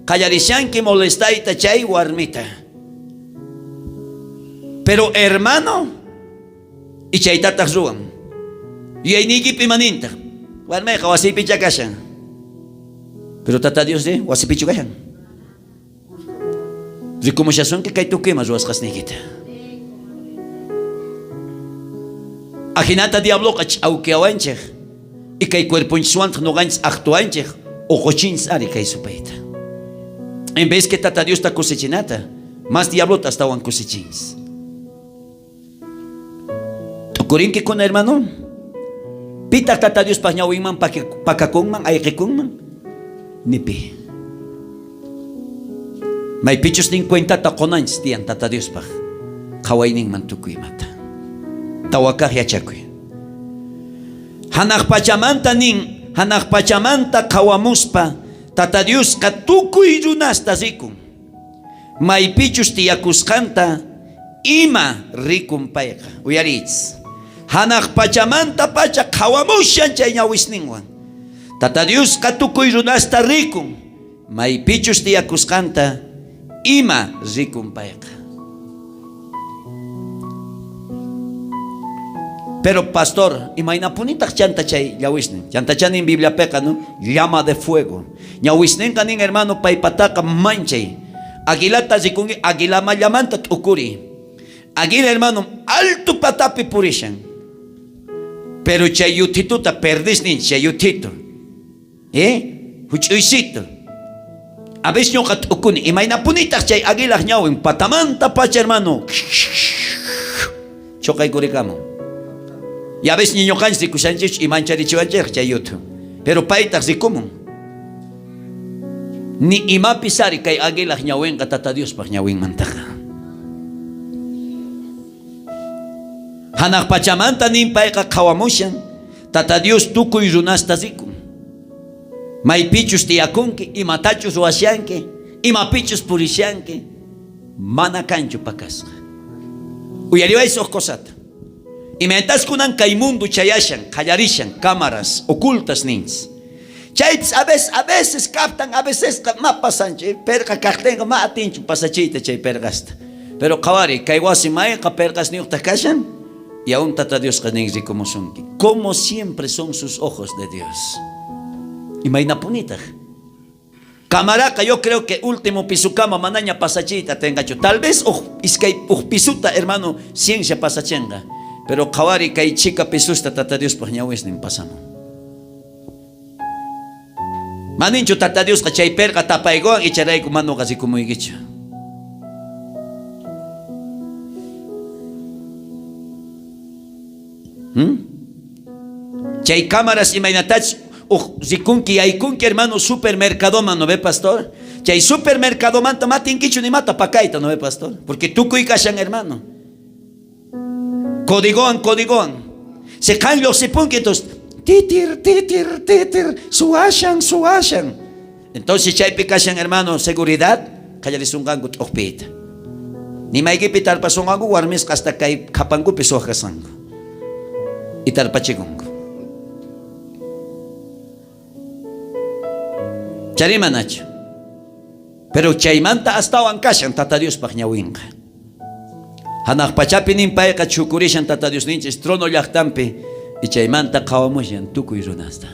Qallarishanki molestayta chay warmita. Pero hermano, y chaytataj ruwan. Yuyayniykipi imanintaj? Warmayqa wasiypicha kashan. Pero Tata Dios de wasipichu kashan. Rikumushasunki kay tukuy ima ruwasqasniykita. Ajinata diabloqa ch'awkiawanchej y kay cuerponchiswantaj noqanchis actuanchej oqochinchis ari kay supayta. En vez que Tata Diosta kusichinata, más diablota astawan kusichinchis. T'ukurinkikuna hermano? Pitaq Tata Diospaq ñawinman pakakunman, ayqikunman? Ni pi. Maypichus nin cuentata qonanchis tiyan Tata Diospaq qhawayninman tukuy imata. Tawakaq yachakuy. Hanaq pachamanta nin, hanaq pachamanta qhawamuspa Tata Diosqa tukuy runasta rikun. Maypichus tiyakusqanta ima rikun payqa. Uyariychis. Janaj pachamantapacha qhawamushan chay ñawisninwan. Tata Diosqa tukuy runasta rikun. Maypichus tiyakusqanta ima rikun payqa. Pero pastor, imaynapunitaj chanta chay llawisnin? Chanta chanin Bibliapeqa, no? Llama de fuego. Ñawisnenqa nin hermano paypataqa manchay. Aguilata rikunki, aguilamallamanta t'ukuri. Aguila hermano alto patapi purishan. Pero chay yuthituta perdis nin, chay yuthitu. Eh? Huch'uysito. A veces ñoqa t'ukuni, imaynapunitaj chay aguilaj ñawin patamanta pacha hermano. Choqaykurikamun. Y a veces ni ñoqanchis rikushanchis y mancharichiwanchej chay yuthu. Pero paytaj rikumun. Ni imapis ari kay aguilaj ñawinqa Tata Diospaj ñawinmantaqa. Hanaq pachamanta nin payqa qhawamushan. Tata Dios tukuy runasta rikun. Maypichus tiyakunki, imatachus ruwashanki, imapichus purishanki, mana kanchu pakasqa. Uyariwaychis uj cosata. Imaynatas kunan kay mundo chayashan, qallarishan, cámaras ocultas ninchis. Chaypis a veces, a veces captan, a vecesqa ma pasanchu. Perqa kajtenqa ma atinchu pasachiyta chay perqasta. Pero qhawariy, kay wasi mayqa perqasniyuqtaq kashan? Y aún Tata Diosqa nin rikumusunki. Como siempre son sus ojos de Dios. Imaynapunitaj? Camaraqa yo creo que último pisukama manaña pasachiyta atenqachu. Tal vez uj iskay uj pisuta hermano ciencia pasachenqa. Pero qhawari kay chhika pisusta Tata Diospaj ñawisnin pasamun. Maninchu Tata Diosqa chay perqa tapaykuwan icharayku manuqa rikumuykichu. Hmm? Chay cámaras imaynatach uj rikunki yaykunki hermano supermercadoman, ¿no ve pastor? Chay supermercadomanta ma atinkichu nimata pakayta, ¿no ve pastor? Porque tukuy kashan hermano. Códigowan, códigowan. Si qan llojsipunki, entonces titir, titir, titir, suwashan, suwashan. Entonces chaypi kashan hermano seguridad, qallarisunqanku t'uqpiyta. Nimaykipi tarpasunqanku warmisqa hasta kay khapankupi suwaj kasqanku. Y tarpachikunku. Chari manachu. Pero chaymanta astawan kashan Tata Diospaj ñawinqa. Hanaq pachapi nin payqa chukurishan Tata Diosninchis trono llajtanpi y chaymanta qhawamushan tukuy runasta.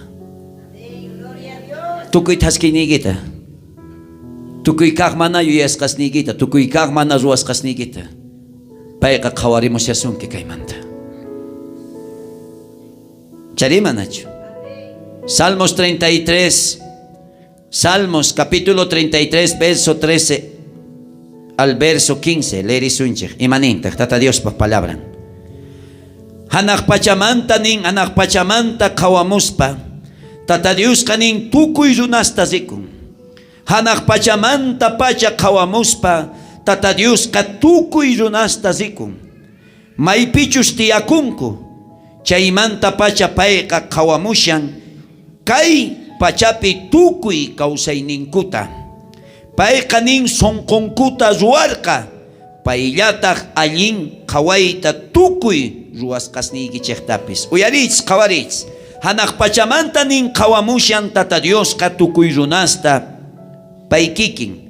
Tukuy thaskiyniykita, tukuy kaj mana yuyasqasniykita, tukuy kaj mana ruwasqasniykita. Payqa qhawarimushasunki kaymanta. Chari manachu? Salmos 33, Salmos capítulo 33, verso 13 al verso 15, leerisunchej. Imanintaj Tata Diospaj palabran. Hanaq pachamanta nin, hanaq pachamanta qhawamuspa, Tata Diosqa nin tukuy runasta rikun. Hanaq pachamanta pacha qhawamuspa, Tata Diosqa tukuy runasta rikun. Maypichus tiyakunku, chaymantapacha payqa qhawamushan kay pachapi tukuy kawsayninkuta. Payqa nin sonqonkuta ruwarqa, payllataj allin qhawayta tukuy ruwasqasniykichejtapis. Uyariychis, qhawariychis. Janaj pachamanta nin qhawamushan Tata Diosqa tukuy runasta pay kikin.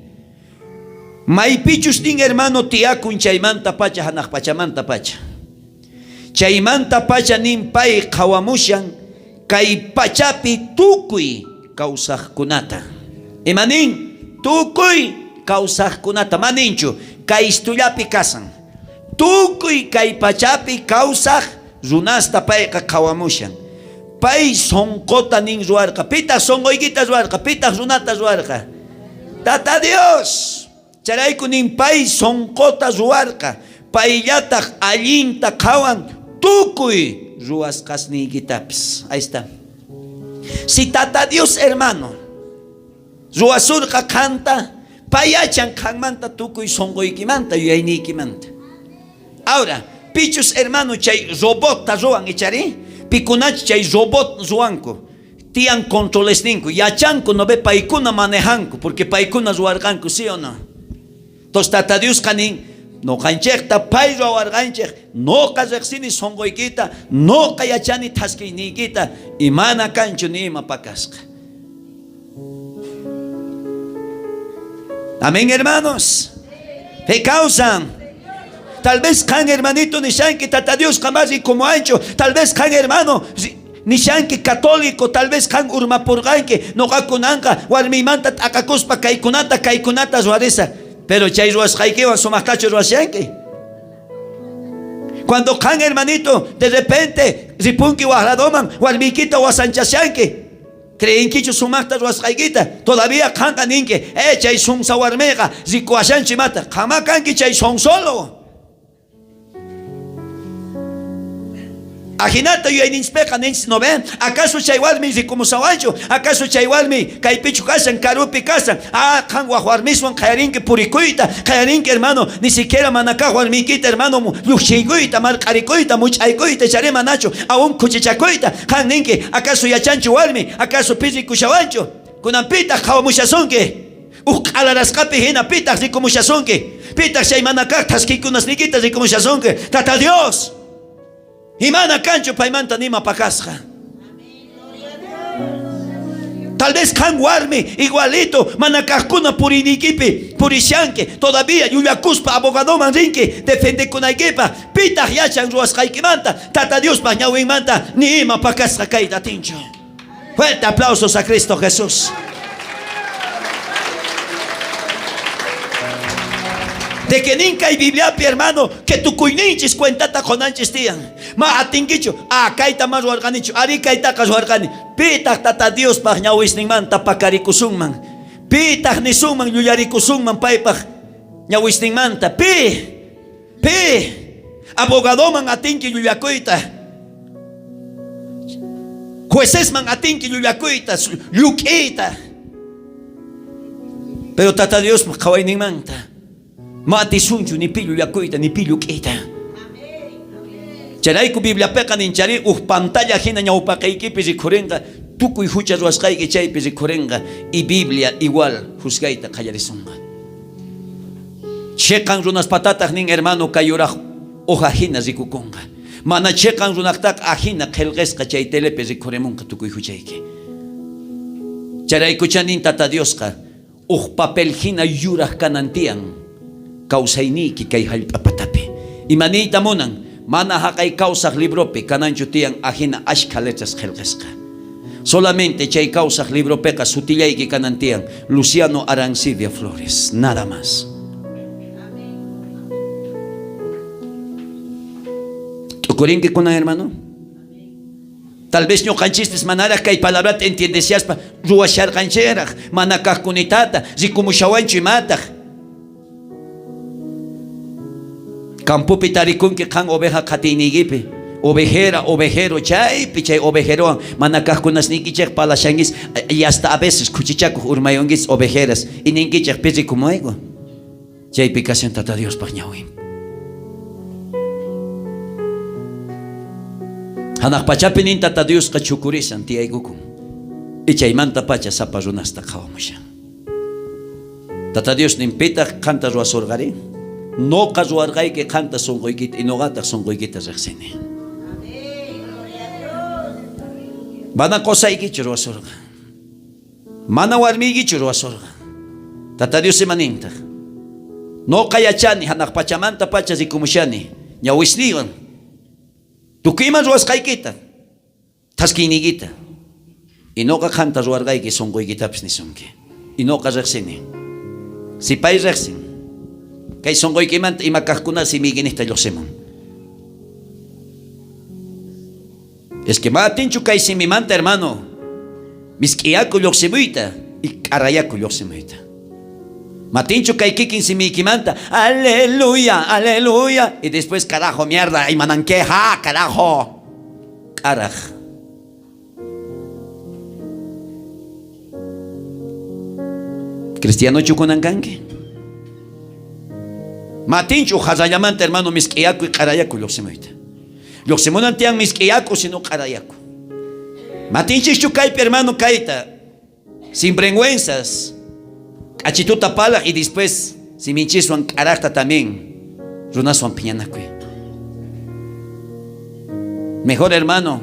Maypichus nin hermano tiyakun chaymantapacha janaj pachamantapacha. Chaymantapacha nin pay qhawamushan kay pachapi tukuy kawsajkunata. Ima nin? Tukuy kawsajkunata. Ma ninchu, kay istullapi kasan. Tukuy kay pachapi kawsaj runasta payqa qhawamushan. Pay sonqota nin ruwarqa. Pitaj sonqoykita ruwarqa? Pitaj runata ruwarqa? Tata Dios. Chayrayku nin pay sonqota ruwarqa. Payllataj allinta qhawan tukuy ruwasqasniykitapis. Ahí está. Si Tata Dios, hermano, ruwasurqa qanta, pay yachan qanmanta tukuy sonqoykimanta, yuyayniykimanta. Ahora, pichus hermano chay robotta ruwan icharí? Pikunach chay robot ruwanku? Tiyan controlesninku, yachanku, no ve paykuna manejanku, porque paykuna ruwarqanku, sí o no? Entonces Tata Diosqa nin, noqanchejta pay ruwawarqanchej, noqa rejsini sonqoykita, noqa yachani thaskiyniykita, y mana kanchu ni ima pakasqa. Amén, hermanos. Fe kawsan. Tal vez qan hermanito nishanki Tata Diosqa mas rikumuwanchu. Tal vez qan hermano nishanki católico, tal vez qan urmapurqanki. Noqa kunanqa warmiymanta t'aqakuspa kaykunata kaykunata ruwarisa. Pero chay ruwasqaykiwan sumajtachu ruwashanki? Cuando qan hermanito de repente ripunki waj ladoman warmiykita wasanchashanki. Creenkichu sumajta ruwasqaykita? Todavía qanqa ninki, eh, chay sonsa warmeqa rikuwashanchu imata. Qama kanki chay sonsolo. Ajinata yuyayninchikpiqa ninchis, ¿no ven? ¿Acaso chay warmi rikumusawanchu? ¿Acaso chay warmi kaypichu kashan, karupi kashan? Ah, qan waj warmiswan qayarinki purikuyta, qayarinki hermano, ni siquiera mana kaq warmiykita hermano lluqchiykuyta, marq'arikuyta, much'aykuyta, chari manachu, aún khuchichakuyta. Qan ninki, ¿acaso yachanchu warmi? ¿Acaso pi rikushawanchu? Kunan pitaq qhawamushasunki? Uj q'alarasqapi hina pitaq rikumushasunki? Pitaq chay mana kaq thaskiykunasniykita rikumushasunki? Tata Dios! Imana kanchu paymanta nima pakasqa. Tal vez qan warmi igualito mana kaqkuna puriyniykipi purishanki, todavía llullakuspa abogadoman rinki defendekunaykipaj. Pitaq yachan ruwasqaykimanta? Tata Diospa ñawinmanta ni ima pakasqa kayta atinchu. Fuerte aplausos a Cristo Jesús. De que nin kay Bibliapi hermano que tukuyninchis cuentata qonanchis tiyan. Ma atinkichu, ah kayta ma ruwarqanichu, ari kaytaqa ruwarqani. Pitaq Tata Diospaq ñawisninmanta pakarikusunman? Pitaq nisunman llullarikusunman paypaq ñawisninmanta? Pi? Pi? Abogadoman atinki llullakuyta. Juecesman atinki llullakuyta, lluk'iyta. Pero Tata Diospaq qhawayninmanta ma atisunchu ni pi llullakuyta, ni pi lluk'iyta. Chayrayku Bibliapeqa nin chari uj pantalla hina ñawpaqeykipi rikhurenqa, tukuy hucha ruwasqayki chaypi rikhurenqa, y Biblia igual juzgayta qallarisunqa. Cheqan runaspatataj nin hermano kay yuraj hoja hina rikukunqa. Mana cheqan runajtaqa ajina qhelqesqa chay telepi rikhurimunqa tukuy huchayki. Chayraykuchá nin Tata Diosqa uj papel hina yuraj kanan tiyan kawsayniyki kay jallp'a patapi. Ima niyta munan? Mana jaqay kawsaj libropi kananchu tiyan ajina ashkha letras qhelqesqa. Solamente chay kawsaj libropeqa sutillayki kanan tiyan Luciano Arancibia Flores, nada más. T'ukurinki kunan hermano? Tal vez ñuqanchispis manaraj kay palabrata entiendeshaspa ruwasharqanchejraj mana kajkunitata rikumushawanchu imataj. Campopi tarikunki qan oveja qhatiyniykipi. Ovejera, ovejero, chaypi chay ovejerowan mana kajkunasniykichej palashanguis y hasta a veces khuchichakuj urmayunguis ovejeras y ninkichej pi rikumuwayku. Chaypi kashan Tata Diospaj ñawin. Janaj pachapi nin Tata Diosqa chukurishan tiyaykukun. Y chaymantapacha sapa runasta qhawamushan. Tata Dios nin, pitaq qanta ruwasurqari? Noqa ruwarqayki qanta sonqoykita y noqataj sonqoykita rejsini. Mana qosaykichu ruwasorqa. Mana warmiykichu ruwasorqa. Tata Dios ima nintaj? Noqa yachani janaj pachamanta pacha rikumushani ñawisniywan tukuy ima ruwasqaykita, thaskiyniykita. Y noqa qanta ruwarqayki sonqoykitapis nisunki. Y noqa rejsini. Si pay rejsin, kay sonqoykimanta ima kajkuna simiykinejta llojsimun. Es que ma atinchu kay simimanta, hermano, misk'iyaku llojsimuyta y k'arayaku llojsimuyta. Matinchu kay kikin simiykimanta, aleluya, aleluya, y después carajo, mierda, imananque, ja, carajo, k'araj. Cristianochu kunan kanki? Matinchu jarrallamanta, hermano, misk'iyaku y k'arayaku llojsimuyta. Llojsimunan tiyan misk'i yaku, sino q'ara yaku. Matinchikchu kaypi, hermano, kayta, sin vergüenzas, k'achituta palaj y después siminchiswan k'arajta también runaswan phiñanakuy. Mejor, hermano,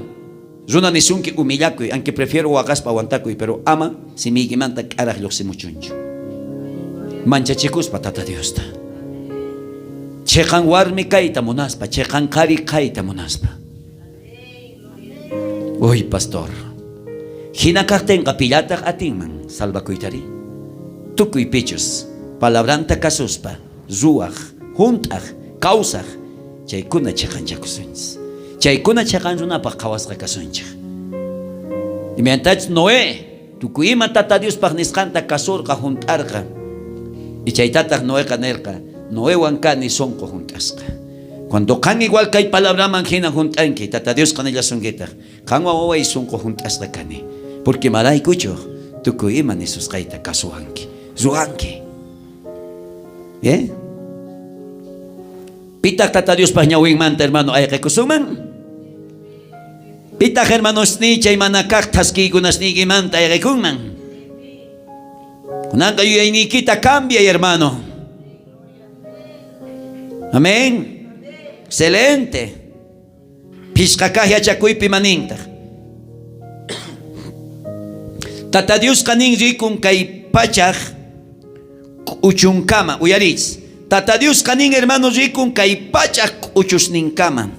runa nisunki humillakuy, aunque prefiero waqaspa aguantakuy, pero ama simiykimanta k'araj llojsimuchunchu. Manchachikuspa Tata Diosta. Cheqan warmi kayta munaspa, cheqan qhari kayta munaspa. Uy, pastor. Jina kajtenqa pillataj atinman salvakuytari? Tukuy pichus palabranta kasuspa ruwaj, junt'aj, kawsaj, chaykuna cheqanchakusunchis. Chaykuna cheqan runapaj qhawasqa kasunchej. Imaynatachus Noé tukuy ima Tata Diospaj nisqanta kasorqa, junt'arqa. Y chaytataj Noeqa nerqa, Noewan kani sonqo junt'asqa. Cuando qan igual kay palabraman jina junt'anki, Tata Diosqa nillasunkitaj, qanwan waway sonqo junt'asqa kani. Porque maraykuchu tukuy ima nisusqayta kasuwanki, ruwanki. ¿Eh? Pitaj Tata Diospaj ñawinmanta, hermano, ayqekusunman? Pitaj, hermanosniy, chay mana kaj thaskiykunasniykimanta ayqekunman? Kunanqa yuyayniykita cambiay, hermano. Amén. Excelente. Phishqa kaj yachakuypi manintaj. Tata Diosqa nin rikun kay pachaj k'uchunkama. Uyariychis. Tata Diosqa nin, hermano, rikun kay pachaj k'uchusninkama.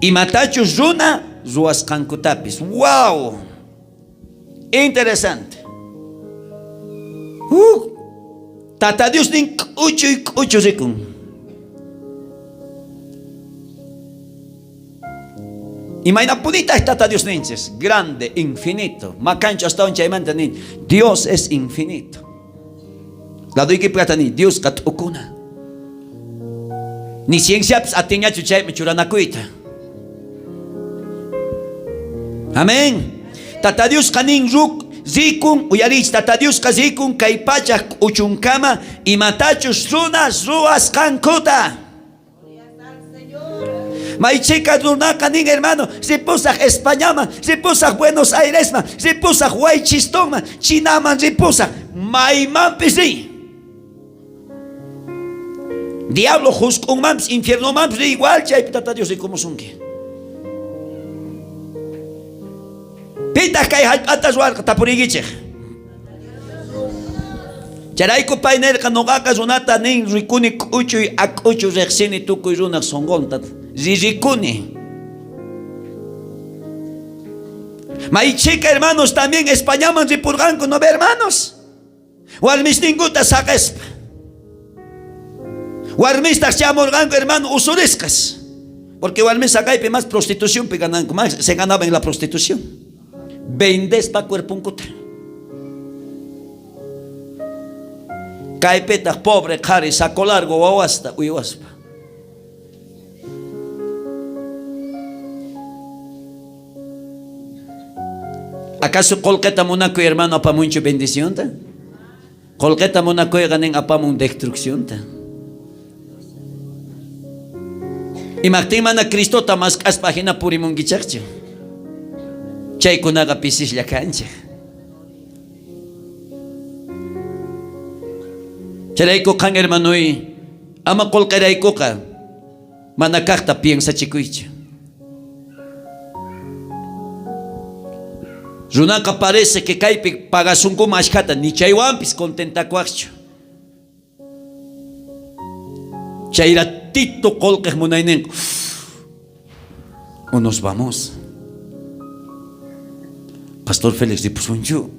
Imatachus runa ruwasqankutapis. ¡Wow! Interesante. Tata Dios nin k'uchuy k'uchu rikun. Imaynapunitaj Tata Dios ninchis? Grande, infinito. Makanchu astawan chaymanta nin, Dios es infinito. Ladoykipi nin, Diosqa t'ukuna. Ni cienciapis atinñachu chayman churanakuyta. Amén. Tata Diosqa nin ruk rikun, uyariychis, Tata Diosqa rikun kay pachaj k'uchunkama imatachus runas ruwasqankuta. May chhika runaqa nin, hermano, ripusaj Españaman, ripusaj Buenos Airesman, ripusaj Waychistonman, Chinaman ripusaj, maymanpis riy. Diablo jusk'unmanpis, infiernomanpis riy, igual chaypi Tata Dios rikumusunki. Pitaj kay jallp'ata ruwarqa? Tapuriykichej. Chayrayku pay nerqa, noqaqa runata nin rikuni k'uchuy ak'uchu rejsini tukuy runaj sonqonta ririkuni. May chhika hermanos también Españaman ripurqanku, ¿no ve hermanos? Warmisninkuta saqespa. Warmistaj chamurqanku hermano usurisqas. Porque warmis saqaypi más prostitucionpi gananku, más se ganaba en la prostitución. Vendespa cuerponkuta. Kaypitaj pobre qhari saco largo wawasta uywaspa. ¿Acaso qolqeta munakuy hermano apamunchu bendicionta? Qolqeta munakuyqa nin apamun destruccionta. Imajtin mana Cristota mask'aspa jina purimunkichejchu? Chaykunaqa pisislla kanchej. Chayrayku qan hermanoy, Ama qolqeraykoqa mana kajta piensachikuychu. Runaqa parece que kaypi pagasunkuman ashkhata, ni chaywanpis contentakuwajchu. Chay ratito qolqej munaynenqa, o nos vamos. Pastor Félix ripusunchu.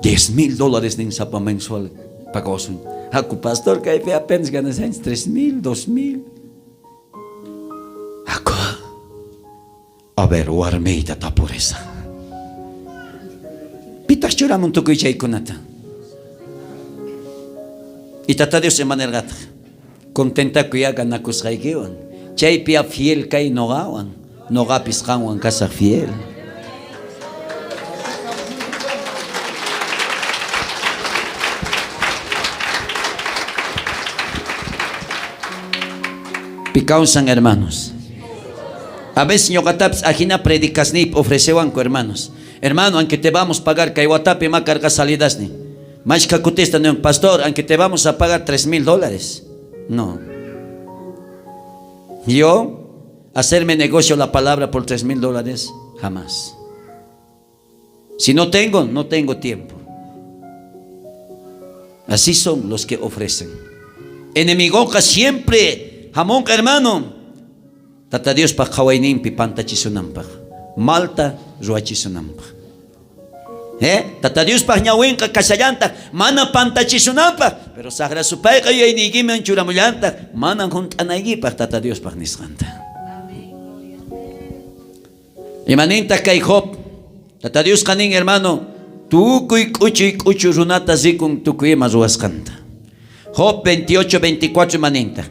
10 mil dólares nin sapa mensual pagawasun. Haku pastor kaypi apenas ganashanchis 3 mil, 2 mil. Haku. A ver, warmiyta tapurisa. Pitaq churamun tukuy chaykunata? Y Tata Dios ima nerqataq? Contentakuy ya ganakusqaykiwan. Chaypi ya fiel kay noqawan. Noqapis qanwan kasaq fiel. Pi kawsan hermanos. A veces ñoqatapis ajina predicasniypi ofrecewanku hermanos. Hermano, aunque te vamos a pagar kay watapi ma karqa salidasnin. Mashkha kutista niwan, pastor, aunque te vamos a pagar tres mil dólares. No. Yo, hacerme negocio la palabra por tres mil dólares, jamás. Si no tengo, no tengo tiempo. Así son los que ofrecen. Enemigoqa siempre jamonqa hermano. Tata Diospa qhawayninpi pantachisunanpaj, malta ruwachisunanpaj. Eh? Tata Diospaj ñawinqa kashallantaj mana pantachisunanpaj, pero sajra supayqa yuyayniykiman churamullantaj mana junt'anaykipaj Tata Diospaj nisqanta. Imanintaj kay Job? Tata Diosqa nin, hermano, tukuy k'uchuy k'uchu runata rikun tukuy ima ruwasqanta. Job 28, 24 imanintaj?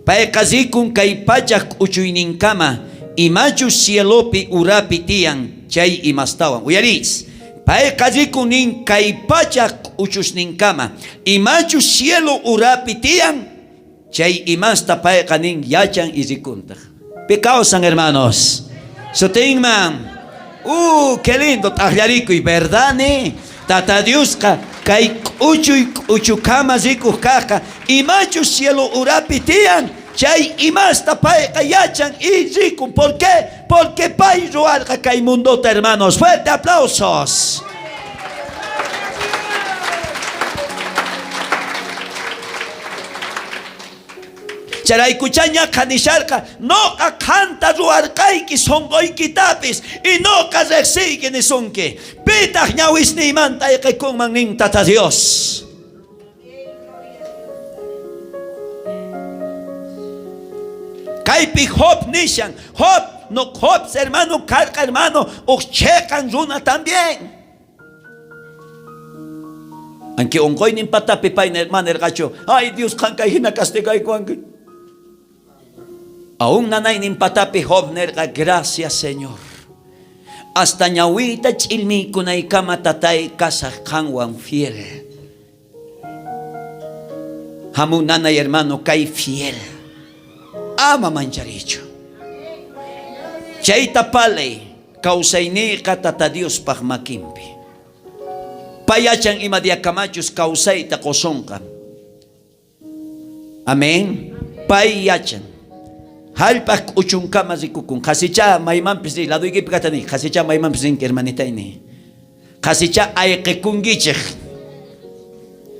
Payqa rikun kay pachaj k'uchuyninkama imachus cielopi urapi tiyan chay imastawan. Uyariychis. Payqa rikun nin kay pachaj k'uchusninkama imachus cielo urapi tiyan Chay imasta payqa nin yachan y rikuntaj. Pi kawsan, hermanos? Sutinman. Qué lindo t'ajllarikuy, verdad ni? Tata Diosqa kay k'uchuy k'uchukama rikuj kajqa, imachus cielo urapi tiyan, chay imasta payqa yachan y rikun. ¿Por qué? Porque pay ruwarqa kay mundota, hermanos. Fuerte aplausos. Chayraykuchá ñaqha nisharqa, Noqa qanta ruwarqayki sonqoykitapis, y noqa rejsiyki nisunki. Pitaj ñawisniymanta ayqekunman nin Tata Dios. Kaypi Job nishan, Job, no Job hermano karqa hermano, uj cheqan runa también. Aunque onqoynin patapi pay mana nerqachu, ay Dios qan kay jina castigaykuwanki. Aún nanaynin patapi Job nerqa, gracias Señor. Hasta ñawiyta ch'ilmiykunaykama tatay kasaj qanwan fiel. Jamun nanay hermano kay fiel. Ama manchariychu. Chayta palay kawsayniyqa Tata Diospaj makinpi. Pay yachan ima diakamachus kawsayta qosonqa. Amén. Pay yachan. Jallp'aj k'uchunkama rikukun. Qhasichá maymanpis riy. Ladoykipi kajta niy. Qhasichá maymanpis rinki, hermanitay niy. Qhasichá ayqekunkichej.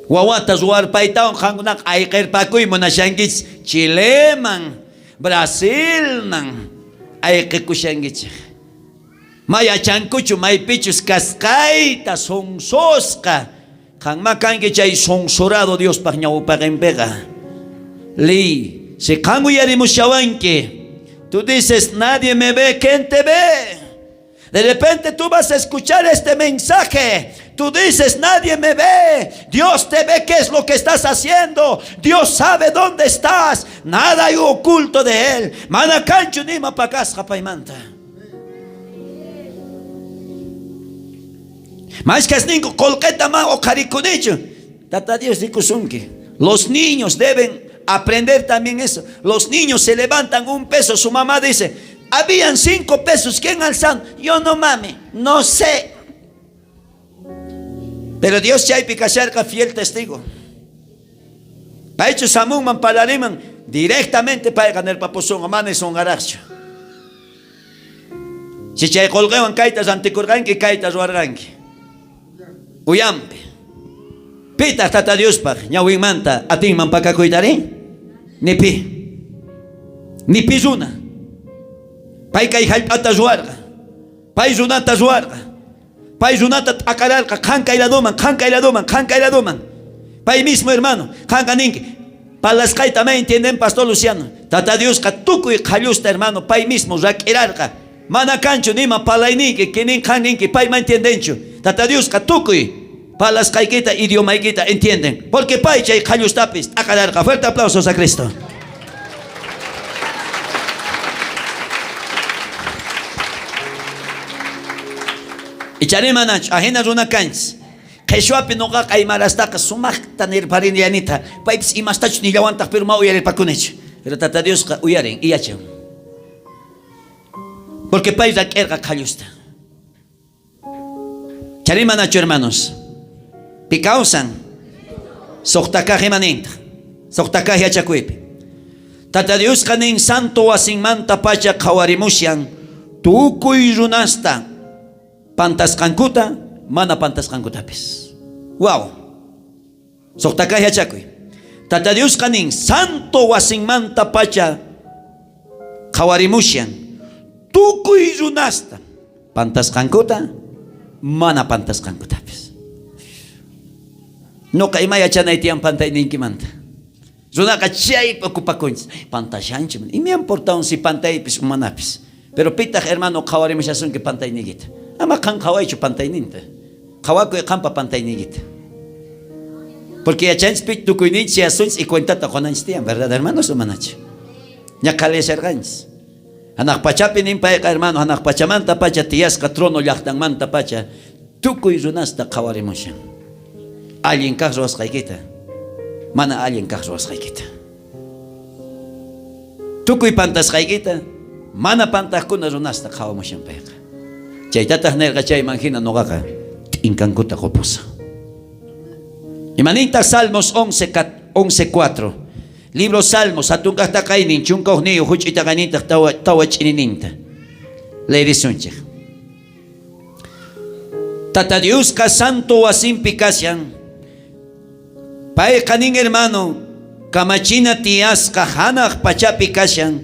Wawata ruwarpaytawan qankunaqa ayqerpakuy munashankichis. Chileman, Brasilman ayqekushankichej. Ma yachankuchu maypichus kasqayta sonsosqa. Qanmá kanki chay sonsorado Diospaj ñawpaqenpeqa. Liy, si qan uyarimushawanki, tú dices, nadie me ve, ¿quién te ve? De repente tú vas a escuchar este mensaje. Tú dices, nadie me ve. Dios te ve qué es lo que estás haciendo. Dios sabe dónde estás. Nada hay oculto de Él. Mana kanchu nima pakasqa paymanta. Mashkhasninku qolqeta ma oqharikunichu. Tata Dios rikusunki. Los niños deben aprender también eso. Los niños se levantan un peso. Su mamá dice, habían 5 pesos. ¿Quién alzan? Yo no, mami. No sé. Pero Dios chaypi kasharqa fiel testigo. Paychu samunman parlariman directamente payqa nirpapusonqa mana nisonqarajchu. Si chay qolqewan kayta rantikurqanki, kayta ruwarqanki. Uyampi. Pitaq Tata Diospaq ñawinmanta atinman pakakuytari? Ni pi. Ni pi runa. Pay kay jallp'ata ruwarqa. Pay runata ruwarqa. Pay runata t'aqararqa qan kay ladoman, qan kay ladoman, qan kay ladoman. Pay mismo hermano, qanqa ninki, parlasqayta ma entienden Pastor Luciano. Tata Diosqa tukuy qhallusta hermano, pay mismo rak'irarqa. Mana kanchu nima parlayniyki, kinin qan ninki, pay ma entiendenchu. Tata Diosqa tukuy parlasqaykita, idiomaykita entienden. Porque pay chay qhallustapis t'aqararqa. Fuerte aplausos a Cristo. Icharí manachu, ajina runa kanchis. Qheshwapi noqaqa aymarastaqa sumajta nirparinillanita. Paypis imastachus nillawantaj, pero ma uyarirpakunichu. Pero Tata Diosqa uyarin y yachan. Porque pay rak'erqa qhallusta. Charí manachu hermanos? Pi kawsan? Suqta kaj ima nintaj? Suqta kaj yachakuypi. Tata Diosqa nin santo wasinmanta pacha qhawarimushan tukuy runasta pantasqankuta mana pantasqankutapis. Wow. Suqta kaj yachakuy. Tata Diosqa nin santo wasinmanta pacha qhawarimushan tukuy runasta pantasqankuta mana pantasqankutapis. Noqa ima yachanay tiyan pantayniykimanta. Runaqa chaypi ocupakunchis. Pantashanchik. Ima importawan si pantaypis o manapis. Pero pitaq hermano qhawarimushasunki pantayniykita. Ama qan qhawaychu pantayninta. Qhawakuy qanpa pantayniykita. Porque yachanchis pi tukuyninchis yasunchis y cuentata qonanchis tiyan, verdad hermanos o manachu? Ña qhaliyasharqanchis. Hanaq pachapi nin payqa hermano, hanaq pachamanta pacha tiyasqa trono llaqtanmanta pacha tukuy runasta qhawarimushan. Allin kaq ruwasqaykita, mana allin kaq ruwasqaykita. Tukuy pantasqaykita, mana pantajkuna runasta qhawamushan payqa. Chaytataj nerqa chayman jina noqaqa t'inkankuta qopusaj. Imanintaq Salmos 11, 11.4? Libro Salmos, hatun kaq taqaynin, 11 huch'uy taqaynintaq tawa ch'inininta. Leerisunchej. Tata Diosqa santo wasinpi kashan. Payqa nin hermano, kamachina tiyasqa hanaq pachapi kashan.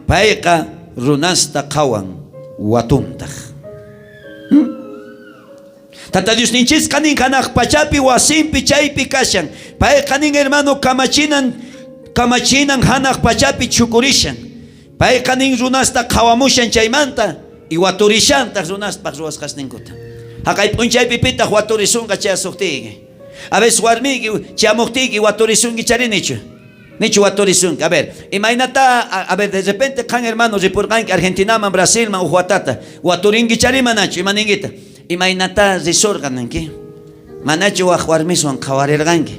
Payqa runasta qhawan watuntaj. Tata Diosninchisqa nin hanaq pachapi wasinpi chaypi kashan. Payqa nin hermano kamachinan kamachinan hanaq pachapi chukurishan. Payqa nin runasta qhawamushan chaymanta y waturishantaj runaspaj ruwasqasninkuta. Jaqay p'unchaypi pitaq waturisunqa chayasuqtiyki. A veces warmiyki chayamuqtiyki waturisunki chari nichu. Nichu waturisunki. A ver, imaynata, a ver, de repente qan hermano ripurqanki Argentinaman, Brasilman uj watata. Waturinki chari manachu, ima ninkita? Imaynata risurqa ninki? Manachu waj warmiswan qhawarirqanki?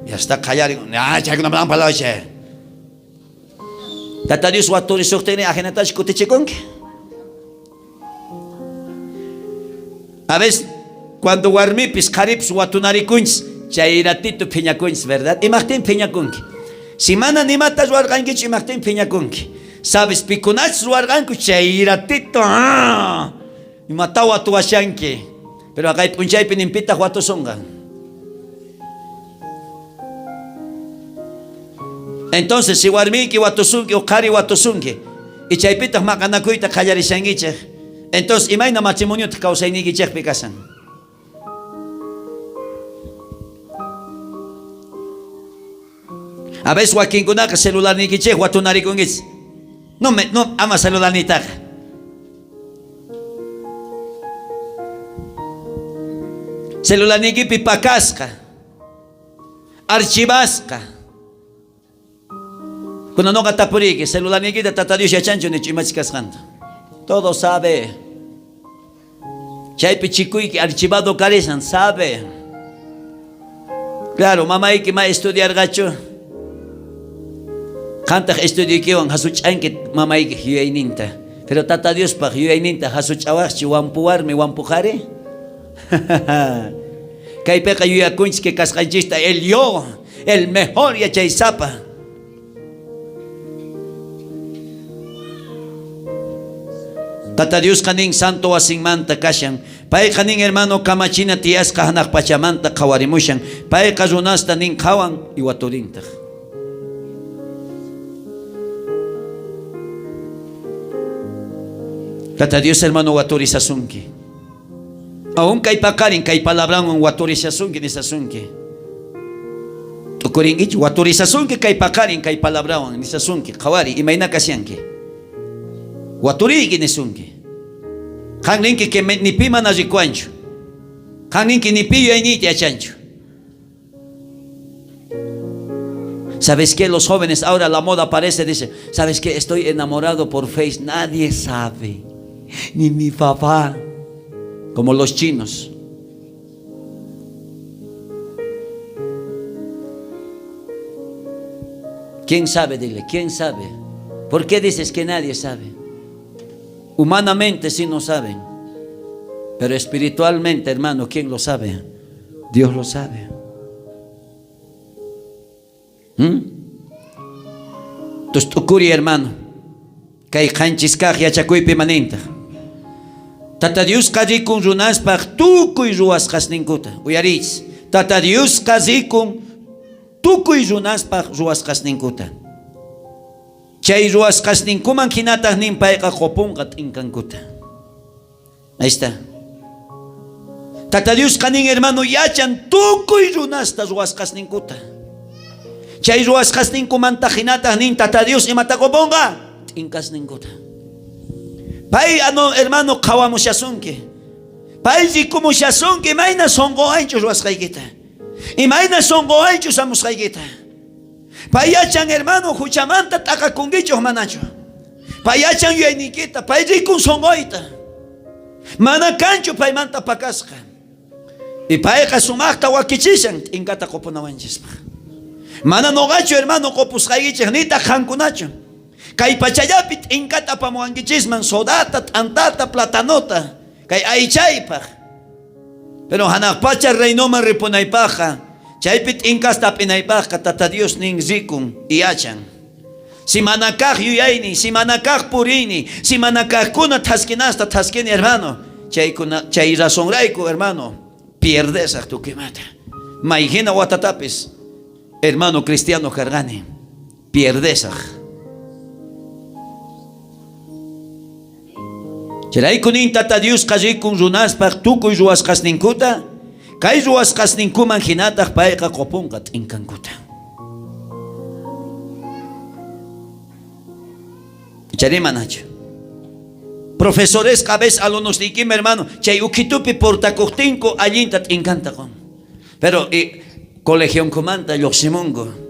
Ya está qallarin. Ah, chaykunaman palawchay. Tata Dios waturisojtinri ajinatachu kutichikunki? A veces cuando warmipis qharipis watunarikunchis chay ratito phiñakunchis, verdad? Imajtin phiñakunki? Si mana nimata ruwarqankichu imajtin phiñakunki? Sabes pikunachus ruwarqanku chay ratito ah, imata watuwashanki. Pero kay p'unchaypi nin pitaq watusonqa. Entonces, si warmiyki watusunki o qhari watusunki, y chaypitaq maqanakuyta qallarishankichej, entonces imayna matrimoniotaq kawsayniykichejpi kashan? A veces wakinkunaqa celularniykichej watunarikunkichis. No, me, no, ama celularniytaqa. Celularniykipi pakasqa, archivasqa. Kunan noqa tapuriyki, celularniykita Tata Dios yachanchu nichu imachus kasqanta? Todo sabe. Chaypi chikuyki archivado karishan, sabe. Claro, mamayki ma estudiarqachu. Qantaq estudioykiwan hasuch'anki mamaykej yuyayninta. Pero Tata Diospaj yuyayninta hasuch'awajchu wampu warmi, wampu qhari? Kaypiqa yuyakunchis que kasqanchista el yo. El mejor yachaysapa. Tata Diosqa nin santo wasinmanta kashan. Payqa nin hermano kamachina tiyasqa hanaq pachamanta qhawarimushan. Payqa runasta nin qhawan y waturintaj. Tata Dios hermano waturisasunki. Aún kay paqarin kay palabranwan waturisasunki nisasunki. T'ukurinkichu waturisasunki kay paqarin kay palabrawan nisasunki. Qhawari imayna kashanki. Waturiyki nisunki. Qan ninki que ni pi mana rikuwanchu. Qan ninki ni pi yuyayniyta yachanchu. ¿Sabes qué? Los jóvenes ahora la moda aparece, dice, ¿sabes qué? Estoy enamorado por Face. Nadie sabe. Ni mi papá. Como los chinos. ¿Quién sabe? Dile, ¿quién sabe? ¿Por qué dices que nadie sabe? Humanamente sí no saben. Pero espiritualmente, hermano, ¿quién lo sabe? Dios lo sabe. Entonces, t'ukuri, hermano. Kay qanchis kaj yachakuypi manintaj. Tata Diosqa rikun runaspaj tukuy ruwasqasninkuta. Uyariychis. Tata Diosqa rikun tukuy runaspaj ruwasqasninkuta. Chay ruwasqasninkuman jinataj nin payqa qopunqa t'inkankuta. Ahí está. Tata Diosqa nin hermano yachan tukuy runasta ruwasqasninkuta. Chay ruwasqasninkumanta jinataj nin Tata Dios imata qopunqa t'inkasninkuta. Pay ano hermano qhawamushasunki. Pay rikumushasunki imayna sonqowanchus ruwasqaykita. Imayna sonqowanchus hamusqaykita. Pay yachan hermano huchamanta t'aqakunkichu manachu. Pay yachan yuyayniykita, pay rikun sonqoyta. Mana kanchu paymanta pakasqa. Y payqa sumaqta wakichishan t'inkata qopunawanchispaq. Mana noqachu hermano qopusqaykichej nitaq qankunachu. Kay pachallapi t'inkata apamuwankichisman sodata, t'antata, platanota, kay aychaypaq. Pero hanaq pacha reinoman ripunaypaqqa, chaypi t'inkasta ap'inaypaqqa Tata Dios nin rikun y yachan. Si mana kaq yuyayniy, si mana kaq puriyniy, si mana kaqkuna thaskinasta thaskini, hermano, chaykuna chay razonrayku, hermano, pierdesaq tukuymata. May hina watatapis, hermano cristiano karqani, pierdesaq. Chayrayku nin Tata Diosqa rikun runaspaj tukuy ruwasqasninkuta, kay ruwasqasninkuman jinataj payqa qopunqa t'inkankuta. Icharí manachu? Profesoresqa a veces alumnosniykima hermano, chay ukhitupi portakojtinku allinta t'inkanta qon. Pero y, colegionkumanta llojsimunku.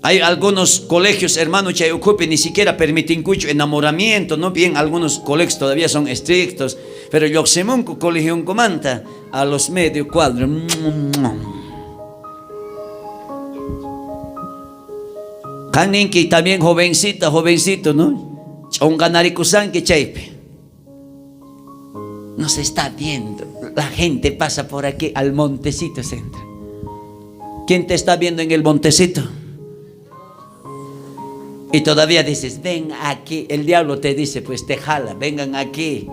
Hay algunos colegios, hermano, chay ukhupi ni siquiera permitinkuchu enamoramiento, ¿no? Bien, algunos colegios todavía son estrictos, pero llojsimunku colegionkumanta a los medio cuadro. Qan ninki también jovencita, jovencito, ¿no? Ch'onqanarikusanki chaypi. Nos está viendo. La gente pasa por aquí al montecito se entra. ¿Quién te está viendo en el montecito? Y todavía dices, ven aquí. El diablo te dice, pues te jala, vengan aquí.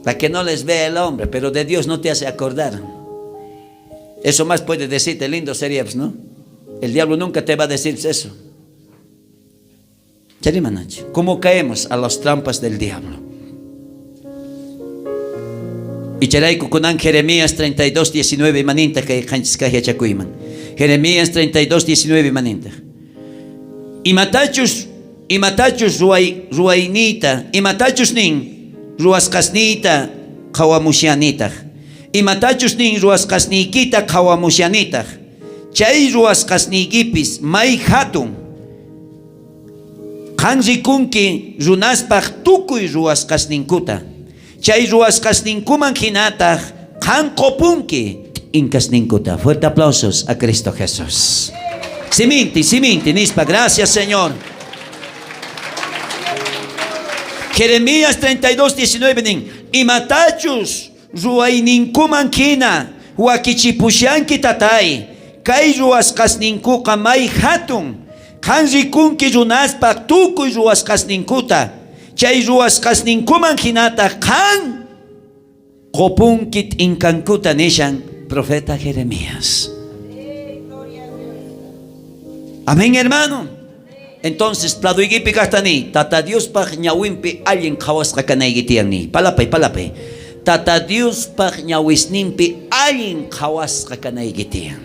Para que no les vea el hombre, pero de Dios no te hace acordar. Eso más puede decirte, lindo sería, pues, ¿no? El diablo nunca te va a decir eso. ¿Cómo caemos a las trampas del diablo? Y chayrayku kunan Jeremías 32, 19 maninta kay qanchis kaj yachakuyman. Jeremías 32, 19 maninta. Imatachus, imatachus ruway, ruwayniyta, imatachus nin ruwasqasniyta qhawamushanitaj. Imatachus nin ruwasqasniykita qhawamushanitaj. Chay ruwasqasniykipis may jatun. Qan rikunki runaspaj tukuy ruwasqasninkuta. Chay ruwasqasninkuman jinataj qan qopunki t'inkasninkuta. Fuerte aplausos a Cristo Jesús. Siminti, siminti, nispa, gracias Señor. Jeremías 32, 19 nin, imatachus ruwayninkuman jina wakichipushanki tatay. Kay ruwasqasninkuqa may jatun. Qan rikunki runaspaj tukuy ruwasqasninkuta. Chay ruwasqasninkuman jinataj qan qopunki t'inkankuta, nishan profeta Jeremías. Amén, hermano. Entonces, ladoykipi kajta niy, Tata Diospaj ñawinpi allin qhawasqa kanayki tiyan niy. Palapay, palapay. Tata Diospaj ñawisninpi allin qhawasqa kanayki tiyan.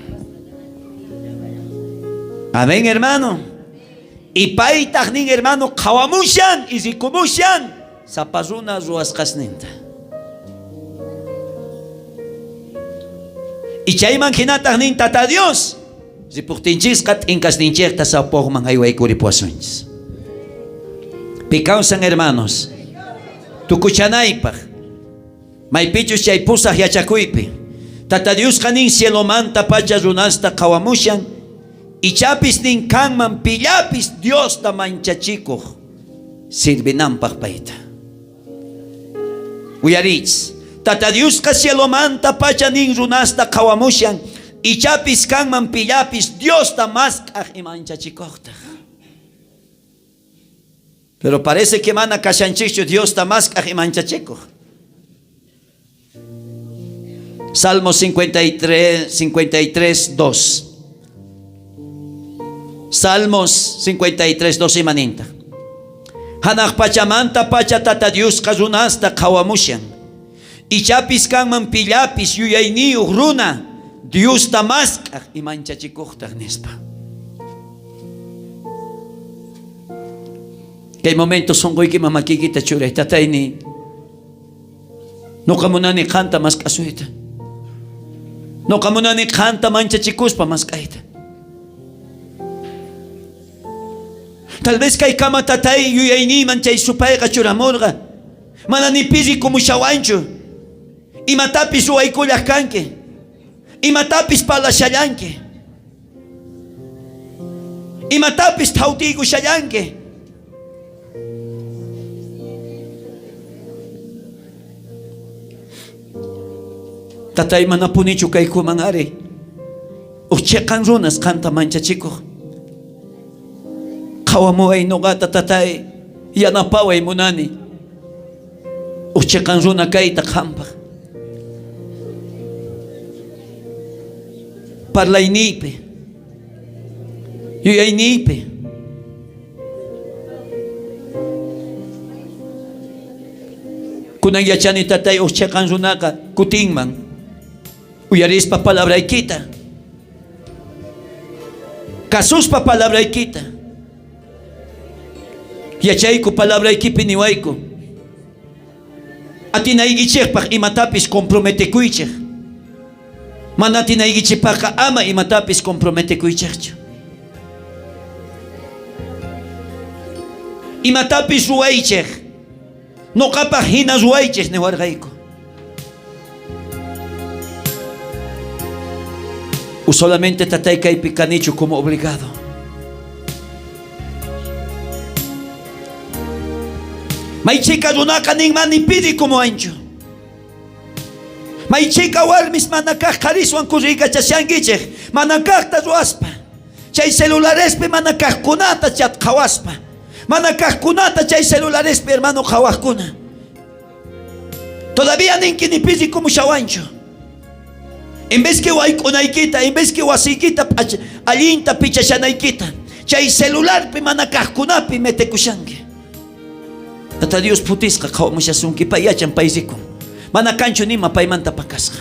Amén, hermano. Y paytaj nin, hermano, qhawamushan y rikumushan sapa runa ruwasqasninta. Y chayman jinataj nin Tata Dios, ripojtinchisqa t'inkasninchejta sapojman jaywaykuripwasunchis. Pi kawsan, hermanos, tukuchanaypaj, maypichus chay pusaj yachakuypi, Tata Diosqa nin cielomanta pacha runasta qhawamushan, ichapis nin kanman pillapis Diosta manchachikoj sirvinanpaj payta. Uyariychis, Tata Diosqa cielomanta pacha nin runasta qhawamushan, ichapis kanman pillapis Diosta mask'aj y manchachikojtaj. Pero parece que mana kashanchikchu Diosta mask'aj y manchachikoj. Salmo 53, 53, 2. Salmos 53, 2 imaninta. Hanaq pachamanta pacha Tata Diosqa runasta qhawamushan. Ichapis kanman pillapis yuyayniyuq runa Diosta mask'aj y manchachikuqtaj nispa. Kay momento sonqoykiman makiykita churay, tatayni. Noqa munani qanta mask'asuyta. Noqa munani qanta manchachikuspa mask'ayta. Tal vez kay kama tatay yuyayniyman chay supayqa churamurqa. Mana ni pi rikumushawanchu. Imatapis ruwaykullaj kanki. Imatapis parlashallanki. Imatapis thawtiykushallanki. Tatay manapunichu kaykuman ari. Uj cheqan runas qanta manchachikoj. Qhawamuway noqata tatay, yanapaway munani. Uj cheqan runa kayta qanpaj. Parlayniypi, yuyayniypi. Kunan yachani tatay uj cheqan runaqa kutinman uyarispa palabraykita, kasuspa palabraykita. Yachayku palabraykipi niwayku. Atinaykichejpaj imatapis comprometekuychej. Mana atinaykichejpajqa ama imatapis comprometekuychejchu. Imatapis ruwaychej. Noqapaj jina ruwaychej niwarqayku. O solamente tatay kaypi kanichu como obligado. May chhika runaqa ninman ni pi rikumuwanchu. May chhika warmis mana kaj qhariswan kurriykachashankichej, mana kajta ruwaspa. Chay celularespi mana kajkunata chat qhawaspa. Mana kajkunata chay celularespi hermano qhawajkuna. Todavía ninki ni pi rikumushawanchu. En vez que wayk'unaykita, en vez que wasiykita allinta pichashanaykita, chay celularpi mana kajkunapi metekushanki. Tata Dios phutisqa qhawamushasunki, pay yachan, pay rikun. Mana kanchu nima paymanta pakasqa.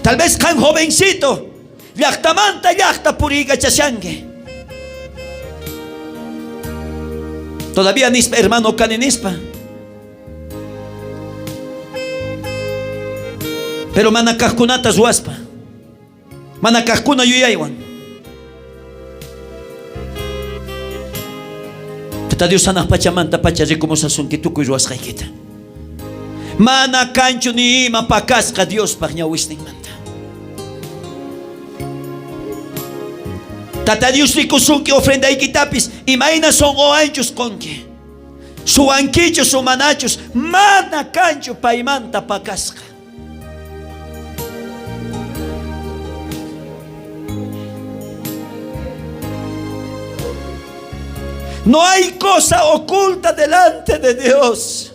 Tal vez qan jovencito, llajtamanta llajta puriykachashanki. Todavía nispa, hermano kani nispa. Pero mana kajkunata ruwaspa, mana kajkuna yuyaywan. Tata Dios hanaq pachamanta pacha rikumusasunki tukuy ruwasqaykita. Mana kanchu ni ima pakasqa Diospaj ñawisninmanta. Tata Dios rikusunki ofrendaykitapis imayna sonqowanchus qonki. Suwankichus o manachus, mana kanchu paymanta pakasqa. No hay cosa oculta delante de Dios.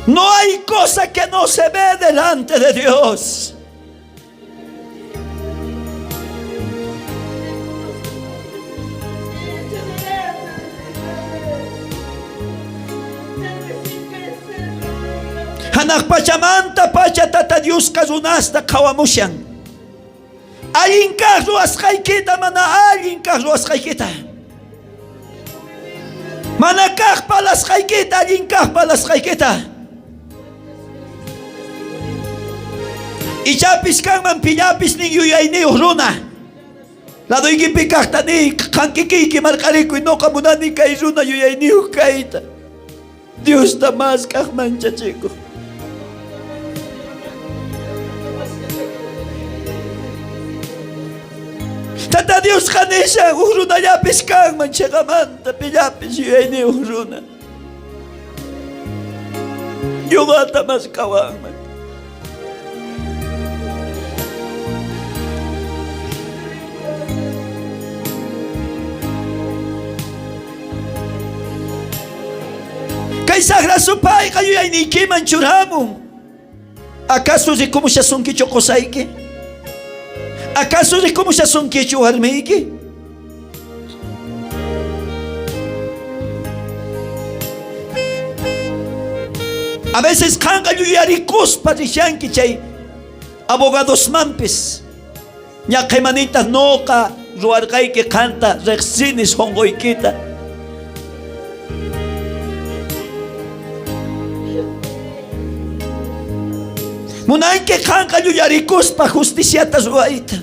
No hay cosa que no se ve delante de Dios. Janaj pachamanta pacha Tata Diosqa runasta qhawamushan. Allin kaj ruwasqaykita, mana allin kaj ruwasqaykita. Mana kaj palasqaykita, allin kaj palasqaykita. Ichapis kanman pillapis nin yuyayniyoj runa. Ladoykipi kajta niy, qan kikiyki marq'arikuy, noqa munani kay runa yuyayniyoj kayta. Diosta mask'aj manchachikoj. Tata Diosqa nishan uj runallapis kanman cheqamanta pillapis yuyayniyoj runa. Ñoqata mask'awanman. Kay sajra supayqa yuyayniykiman churamun. Acaso rikumushasunkichu qosayki? Acaso rikumushasunkichu warmiyki? A veces qanqa yuyarikuspa rishanki chay abogadosmanpis. Ñaqhaymanintaq noqa ruwarqayki qanta rejsini sonqoykita. Munanki qanqa yuyarikuspa justiciata ruwayta.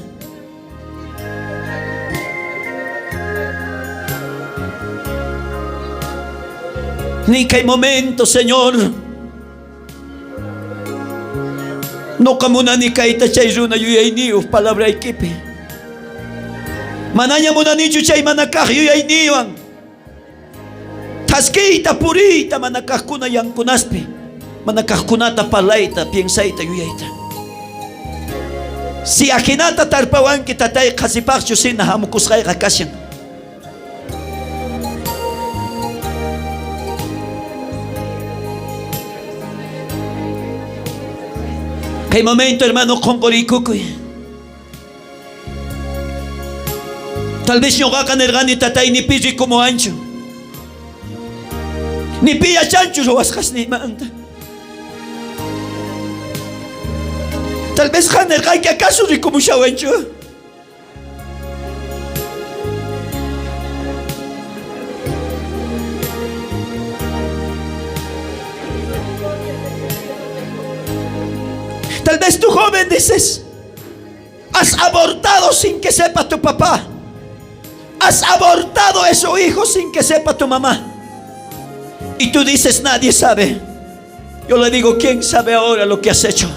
Ni kay momento, Señor. Noqa munani kayta chay runa yuyayniyoj palabraykipi. Manaña munanichu chay mana kaj yuyayniywan. Thaskiyta, puriyta mana kajkuna yankunaspi, mana kajkunata parlayta, piensayta, yuyayta. Si ajinata tarpawanki tatay qhasipajchu sina jamukusqayqa kashan. Kay momento, hermano, qonqoriykukuy. Tal vez ñoqaqa nerqani tatay ni pi rikumuwanchu. Ni pi yachanchu ruwasqasniymanta. Tal vez qan nerqanki acaso rikumushawanchu. Tal vez tú joven dices, has abortado sin que sepa tu papá. Has abortado a ese hijo sin que sepa tu mamá. Y tú dices, nadie sabe. Yo le digo, ¿quién sabe ahora lo que has hecho?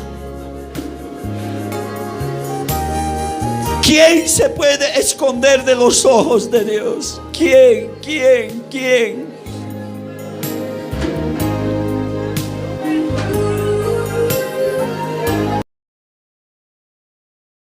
¿Quién se puede esconder de los ojos de Dios? ¿Quién? ¿Quién? ¿Quién?